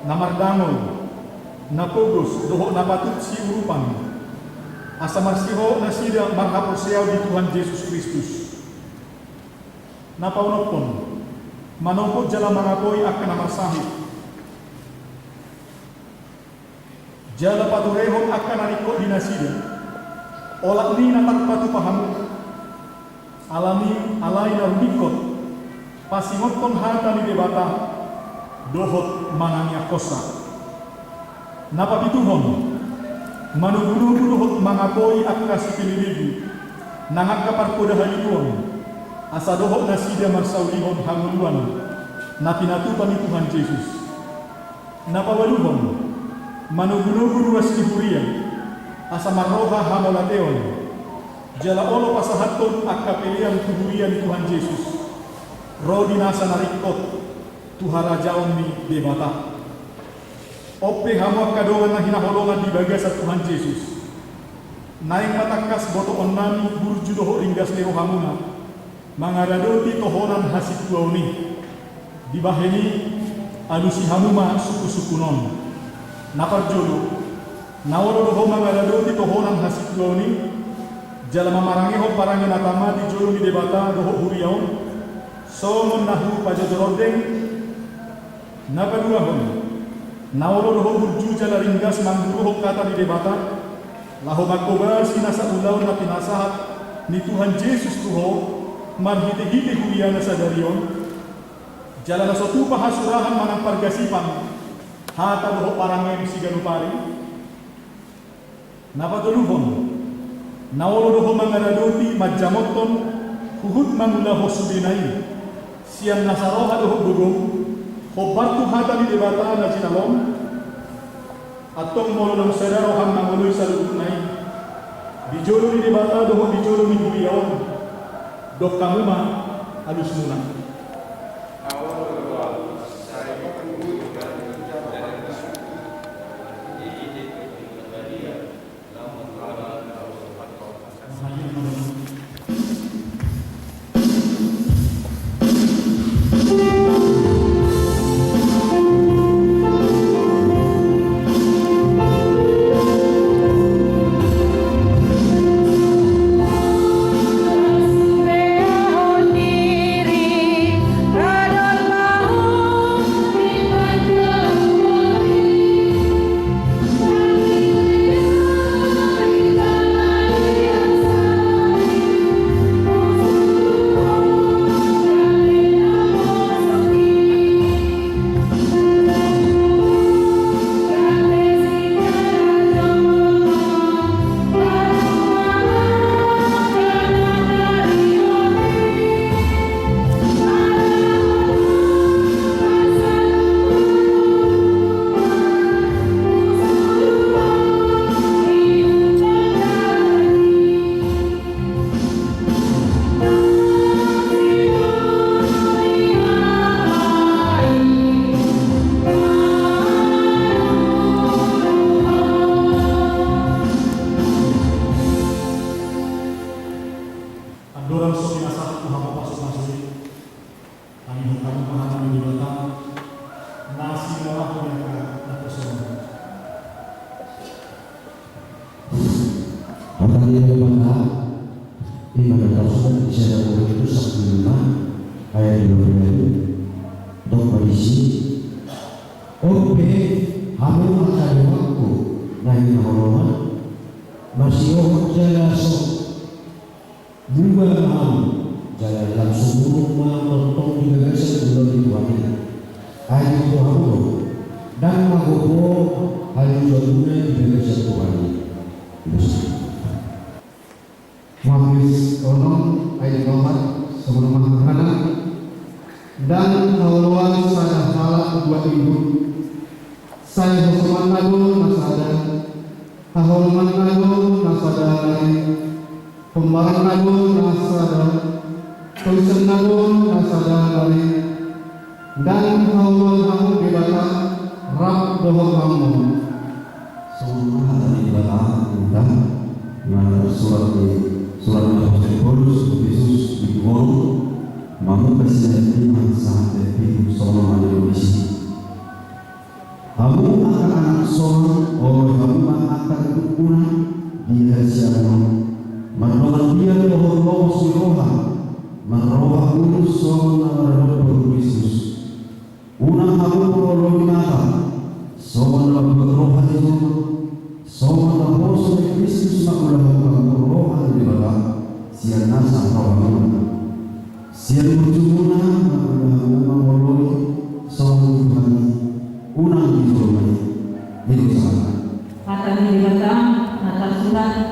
na mardangol, na pogos dohot na patut siurupan, asa marsihohot nasida marhaporseaon di Tuhan Jesus Kristus. Na paonomhon, manopot jala mangapoi angka na marsahit, jala paturehon angka na ringkot di nasida. Olat ni na tarpatupa hamu, alani alai na rumingkot pasingothon hata ni Debata dohot manangiangkonsa. Na papituhon, manogunogu dohot mangapoi angka sipelebegu nang angka parpoda haliluon, asa dohot nasida marsaulihon hangoluan na pinatupa ni Tuhan Jesus. Na paualuhon, manogunogu ruas ni huria, asa marroha hamauliateon, jala olo pasahathon angka pelean tu huria ni Tuhan Jesus, ro di nasa na ringkot tu harajaon ni Debata. On pe hamu angka dongan na hinaholongan di bagasan Tuhan Jesus, naeng ma tangkas botoonnami burju dohot ringgas ni rohamuna mangaradoti tohonan hasintuaon i. Dibahen i, alusi hamu ma sungkunsungkun on. Na parjolo, na olo do ho mangaradoti tohonan hasintuaon i, jala mamarangehon parange na tama di jolo ni Debata dohot huria on, songon na hupajojor rondeng. Na paduahon, na olo do ho burju jala ringgas mangguruhon hata ni Debata, laho manghobasi nasa ulaon na pinasahat ni Tuhan Jesus tu ho marhitehite huriana sadari on, jala na so tupa hasurahan manang pargasipan hata dohot parange siganup ari. Na patoluhon, na olo do ho mangaradoti manjamothon huhut mangulahon sudena i sian nasa roha dohot gogo, hombar tu hata ni Debata na jinalom. Antong molo naung sada roham mangoloi saluhutna i di jolo ni Debata dohot di jolo ni huria on, dok hamu ma alusmuna. Andorang so pinasahat tu hamu pasupasu i, tangihon hamu ma hata ni Debata na sinamot ni angka naposo on. Hata ni Debata i ma na tarsurat di sada Korintus sampulu lima ayat dua pulu lima. Dok ma disi: On pe, hamu angka donganku na hinaholongan, marsihohot jala so muba ma hamu, jala lam sumurung ma tongtong di bagasan ulaon ni Tuhan i. Ai diboto hamu do, ndang magopo haliluonmuna di bagasan Tuhan i. Markus onom ayat opat, songon on ma hata na: Ndang haoloan sada halak dua induk, sai hosomanna do na sada, haholonganna do na sada nari, hombaranna do na sada, toisanna do na sada nari, ndang haoloan hamu Debata rap dohot Mammon. Songon on ma hata ni Debata, na tarsurat di surat ni apostel Paulus tu Epesus, bindu onom, mamungka sian ayat lima sahat ayat pitu, songon on ma didok disi: Hamu angka anak sonang, oloi hamu ma angka induk unang di hasiangan on, mardongan biar dohot lomos ni roha, marroha ulos songon na maradophon Kristus. Unang hamu pola olo ni mata, songon na mambuat roha ni jolma, songon naposo ni Kristus mangulahon hamu roha ni Debata sian nasa rohamuna. Sian burjumuna ma ula hamu mangoloi songon ni Tuhan i, unang di jolma i. Didok sahali.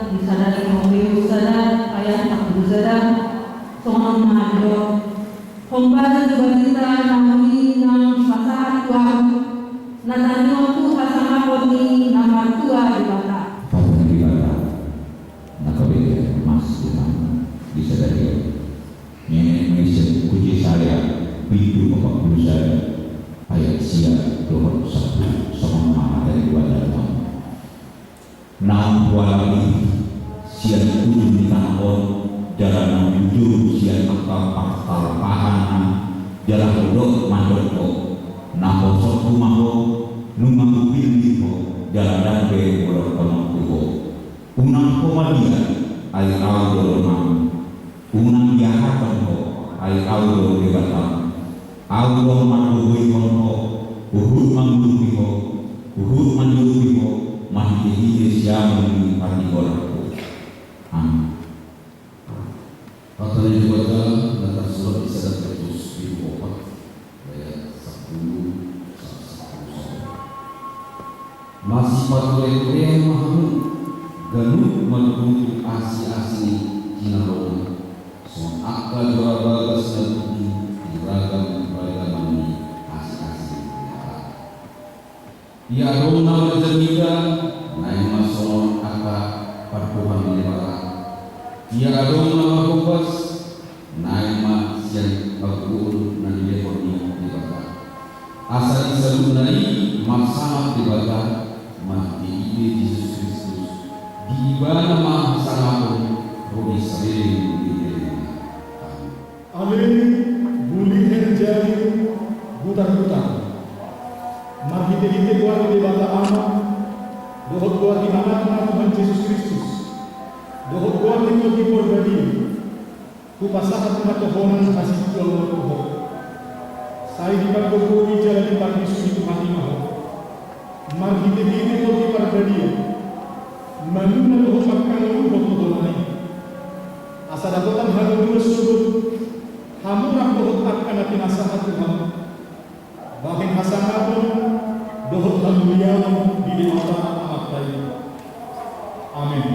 Di sada Timoteus sada ayat sampulu sada, songon on ma didok: Hombar tu barita na uli naung dipasahat tu ahu, na tangihon tu hasangapon ni na martua Debata. Hata ni Debata na gabe masih di sadari on. Nene mese ku Jesaya, pintu opat pulu sada, ayat sia dohot sampulu, songon on ma hata ni Debata. Naung hualap sian ujung ni tano on, jala naung hujou sian angka partalpahanna, jala hudok mandok ho: Naposongku ma ho, nunga hupillit ho, jala ndang be huolopolop ho. Unang ho maliat, ai ahu do donganmu. Unang diahathon ho, ai ahu do Debatam. Ahu do margogoihon ho, huhut mangurupi ho, huhut manjolopi ho, marhitehite siamun ni partigorangku. Amin. Hata ni Debata na tarsurat di sada Petrus bindu opat, ayat sampulu, sampulu sada. Masipatureturean ma hamu, ganup marbutu asiasi ni jinalona, songon angka juara bagas na tutu di ragam ragaman ni asiasi ni Debata. Ia adong na marjamita, naeng ma songon angka parboruon ni Debata. Ia adong na marhombas, naeng ma sian hagogoon na nilehon ni Debata. Asa di saluhutna i marsangap Debata marhitehite Jesus Kristus, di Ibana ma hasangapon ro di saleleng ni lelengna. Amin. Ale bulihen jadi butarbutar. Marhitehite goar ni Debata Ama, dohot goar ni Anakna Tuhan Jesus Kristus, dohot goar ni Tondi Porbadia, hupasahat ma tohonan hasintuaon tu ho. Sai dipargogoi jala diparbisui Tuhan i ma ho. Marhitehite Tondi Parbadia, mamuna dohot mangkangoluhon tohonan i. Asa dapotan hangoluan sogot, hamu rap dohot angka na pinasahat Tuhan, bahen hasangapon dohot hamuliaon di Debata Amanta i. Amin.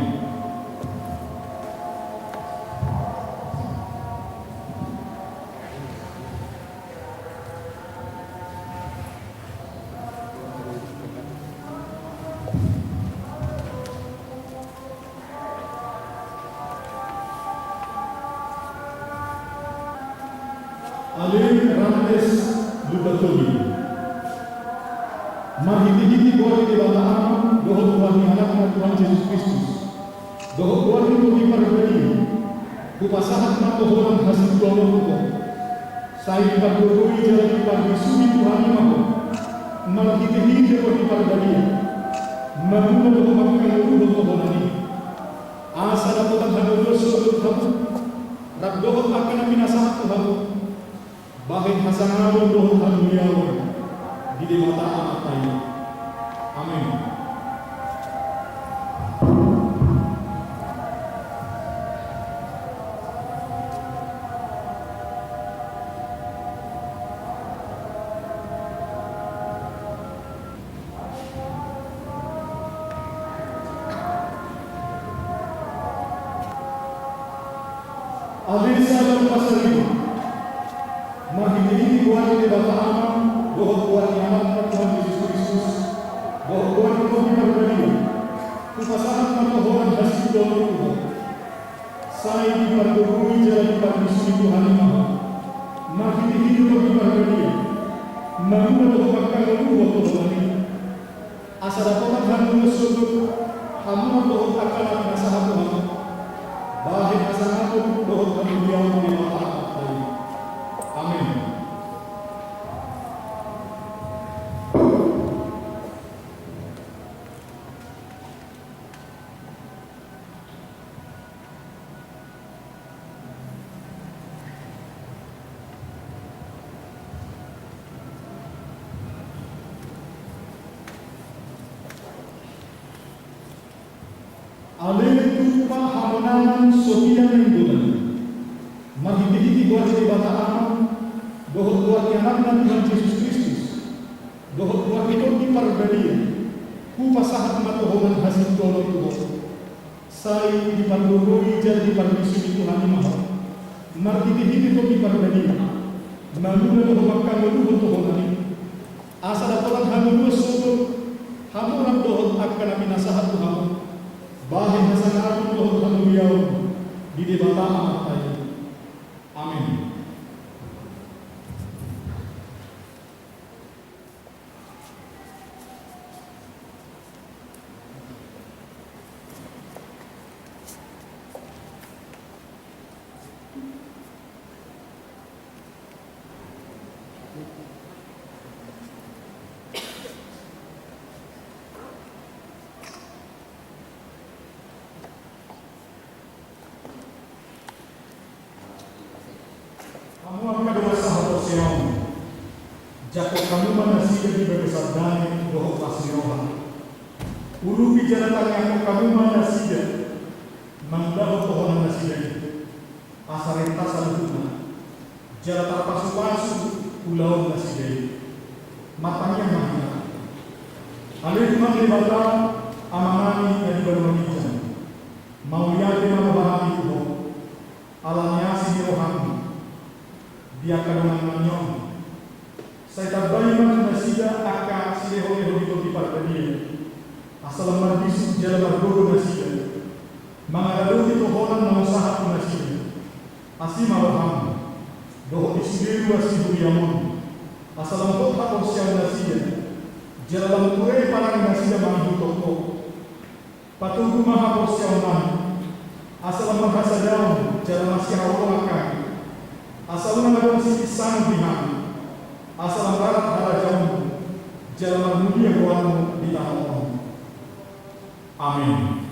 Ale rantes lupa toli. Marhitehite goar ni Debata Ama, dohot goar ni Anakna Tuhan Jesus Kristus, dohot goar ni Tondi Parbadia, hupasahat ma tohonan hasintuaon tu ho. Sai dipargogoi jala diparbisui Tuhan i ma ho. Marhitehite Tondi Parbadia, mamuna dohot mangkangoluhon tohonan i. Asa dapotan hangoluan sogot hamu, rap dohot angka na pinasahat Tuhan, bahen hasangapon dohot hamuliaon di Debata Amanta i. Amin. Ale sada pasaribu. Marhitehite goar ni Debata Ama, dohot goar ni Anakna Tuhan Jesus Kristus, dohot goar ni Tondi Parbadia, hupasahat ma tohonan hasintuaon tu ho. Sai dipargogoi jala diparbisui Tuhan i ma ho. Marhitehite Tondi Parbadia, mamuna dohot mangkangoluhon tohonan i. Asa dapotan hangoluan sogot, hamu rap dohot angka na pinasahat Tuhan, bahen hasangapon dohot hamuliaon di Debata Amanta i. Amin. Ale tupa hamonangan sotian na inggotan. Marhitehite goar ni Debata Ama, dohot goar ni Anakna Tuhan Jesus Kristus, dohot goar ni Tondi Parbadia, hupasahat ma tohonan hasintuaon tu ho. Sai dipanggohi jala diparbisui Tuhan i ma ho. Marhitehite Tondi Parbadia, mangula do ho mangkangoluhon tohonan i. Asa dapotan hangoluan sogot, hamoraon dohot angka na pinasahat tu hamu, bahen hasangapon dohot hamuliaon di Debata Amanta i. Amen. Hamu angka dongan sahaporseaon, jangkon hamu ma nasida di bagasan dame dohot las ni roha. Urupi jala tangiangkon hamu ma nasida, mangulahon tohonan nasida i, asa renta saluhutna, jala tarpasupasu ulaon nasida i. Martangiang ma hita. Ale Tuhan Debata, Amanami na di banua ginjang, mauliate ma rohanami tu Ho, ala ni asi ni roham, di angka dongan nami on. Sai tambai ma tu nasida angka sileholeho ni Tondi Parbadia, asa lam marbisuk jala margogo nasida, mangaradoti tohonan naung sahat tu nasida. Asi ma roham, dohot di sude ruas ni huriam on, asa lam hot haporseaon nasida, jala lam ture parange nasida mangihuthon Ho. Patogu ma haporseaonnami, asa lam marhasadaon jala masihaholongan hami, asa unang adong sipinsangon di hami, asa lam rarat harajaonmu jala marmulia goarmu di tano on. Amen.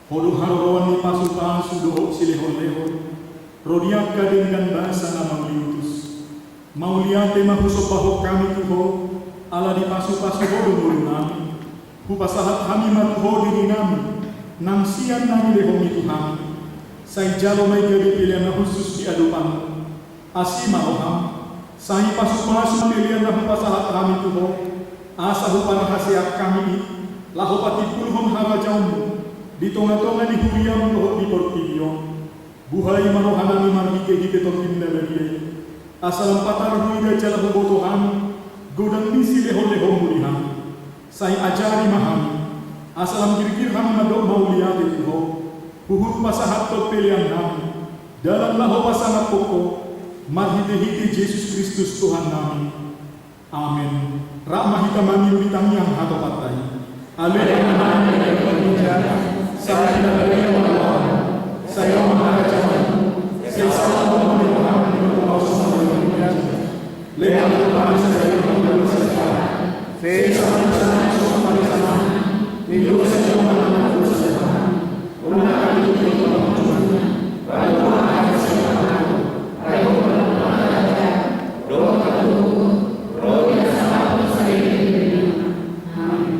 Ho do haroroan ni pasupasu dohot silehonlehon, ro di angka denggan basa na mauliutus. Mauliate ma husombahon hami tu Ho, ala dipasupasu Ho do ngolunami. Hupasahat hami ma tu Ho dirinami, nang sian na nilehonMi tu hami. Sai jalo ma i gabe pelean na hushus di adopanMu. Asi ma rohaM, sai pasupasu ma pelean na hupasahat hami tu Ho, asa huparhaseang hami i, laho patimbulhon harajaonMu di tongatonga ni huriaM dohot di portibi on. Buhai ma rohanami marhitehite TondiM na badia i, asa lam patar huida jala huboto hami godang ni silehonlehonMu di hami. Sai ajari ma hami, asa lam girgir hami mandok mauliate tu Ho, huhut pasahathon peleannami, dalan laho pasangaphon Ho, marhitehite Jesus Kristus Tuhannami. Amen. Rap ma hita mangido di tangiang hatopanta i. Ale Amanami na di banua ginjang, sai dimuliaon ma goarMu, sai ro ma harajaonMu, sai saut ma rohaM,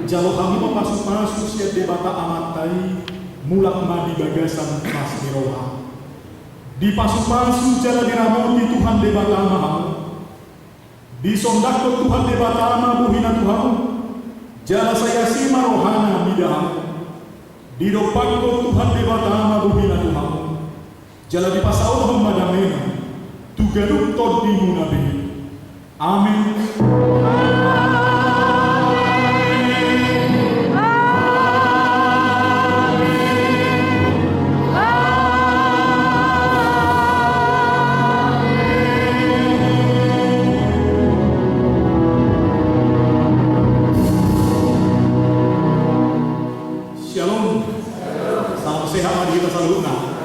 jalo hami ma pasupasu sian Debata Amanta i mulak ma di bagasan las ni roha. Dipasupasu jala diramoti Tuhan Debata ma hamu. Disondangkon Tuhan Debata ma bohina tu hamu, jala sai asi ma rohana mida hamu. Didompakkon Tuhan Debata ma bohina tu hamu, jala dipasaorhon ma damena tu ganup tondimuna be. Amen. Shalom. Salam sehat ma di hita saluhutna.